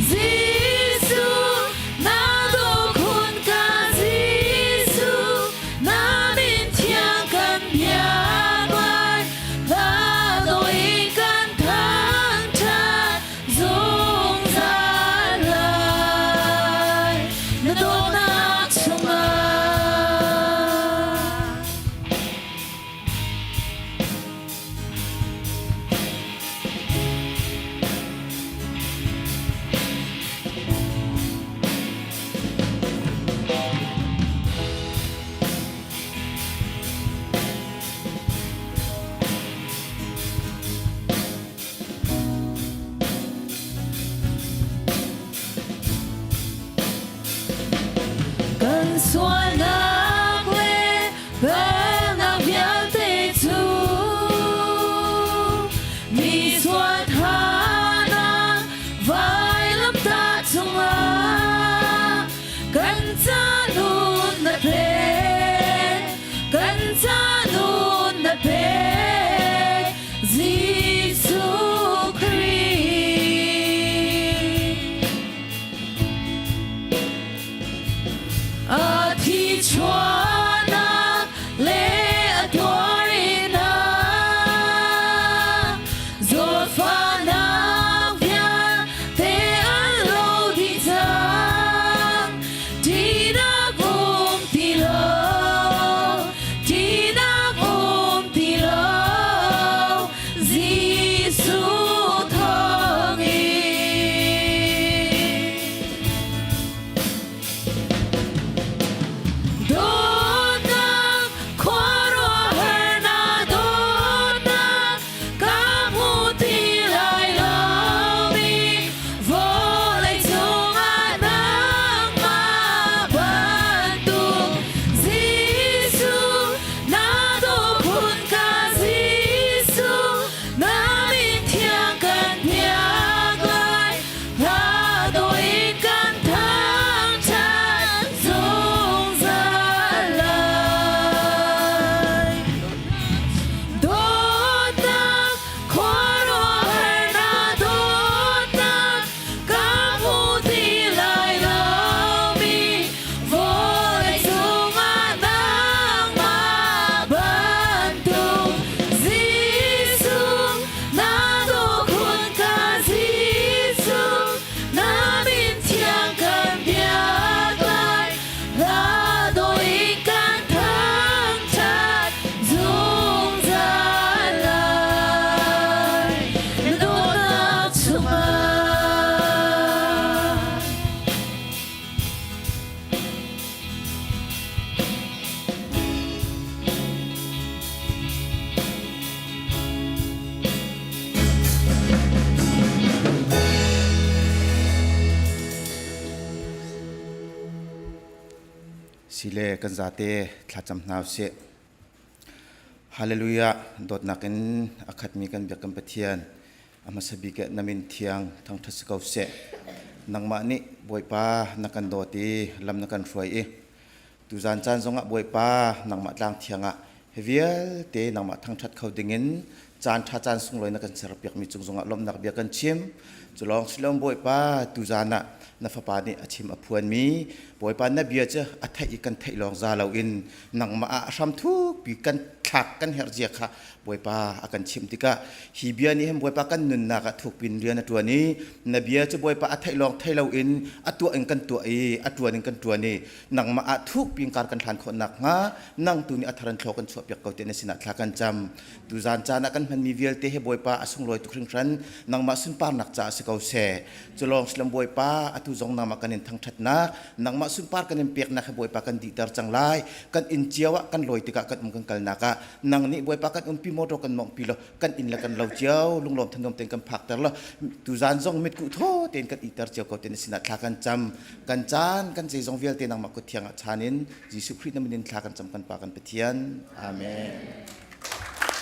Jesuh na dawkhun ka Jesuh na min thiang kan biak lai Hla dawh kan thangṭhat zungzal lai na dawtnak chungah. Kan sualnak le palhnak vialte cu mi sualthanak vailamtah cungah kan ca nun na pek kan ca nun na pek Jesuh Khrih. A thi chuahnak le a tuarinak zawtfahnak vialte an lo dih cang. Ṭihnak um ti lo, ṭihnak um ti lo, Jesuh thawngin. Dawtnak khuaruahhar na dawtnak ka hmu ti lai lomi vawlei cungah nangmah bantuk Jesuh na dawphun ka Jesuh na min thiang kan biak lai hla dawh in kan thangṭhat zungzal lai. Dawtnak khuaruahhar na dawtnak ka hmu ti lai lomi vawlei cungah nangmah bantuk Jesuh na dawkhun ka Jesuh na min thiang kan biak lai hla dawh in kan thangṭhat zungzal lai na dawtnak chungah. Sile kan zate thlacam hna usih. Hallelujah dawtnak in a khatmi kan biak kan Pathian a hmasa bik ah na min thiang thangṭhat si ko seh. Nangmah nih Bawipa na kan dawt i lam na kan hruai i tuzan caan zongah Bawipa nangmah tlang thiang ah hi vialte nangmah thangṭhat kho dingin caan ṭha caan sunglawi na kan serpiakmi cung zongah lawmhnak bia kan chim. Cu lawng si lo Bawipa tuzan ah Na fapa nih a chim a phuanmi Bawipa na bia cu a theih i kan theih lawng za loin nangmah ah a hram thukpi kan thlak kan herh zia kha Bawipa a kan chimh tikah hi bia nih hin Bawipa kan nunnak ah thukpin rian a ṭuan i na bia cu Bawipa a theih lawng thei loin a tuah in kan tuah i a ṭuan in kan ṭuan i nangmah ah thukpin kar kan hlan khawh nakhnga nang tu nih a thar in thlaw kan chuahpiak ko tiah na sinah thla kan cam. Tuzaan caan ah kan hmanmi vialte hi Bawipa a sunglawi tuk hringhran nangmah sunparnak caah si ko seh. Culawng silam Bawipa atu zong nangmah kan in thangṭhatnak nangmah sunpar kan in peknak hi Bawipa kan dihter cang lai. Kan inn cio ah kan lawi tikah kan um kan kalnak ah nang nih Bawipa kan umpi motor kan mawngpi law kan inn le kan lo cio lunglawm thanuam tein kan phakter law tuzaan zong mitkuh thaw tein kan iter cio ko tein na sinah thla kan cam. Kan caan kan zeizong vialte nangmah kut thiang ah chan in Jesuh Khrih na min in thla kan cam kan Pa kan Pathian. Amen.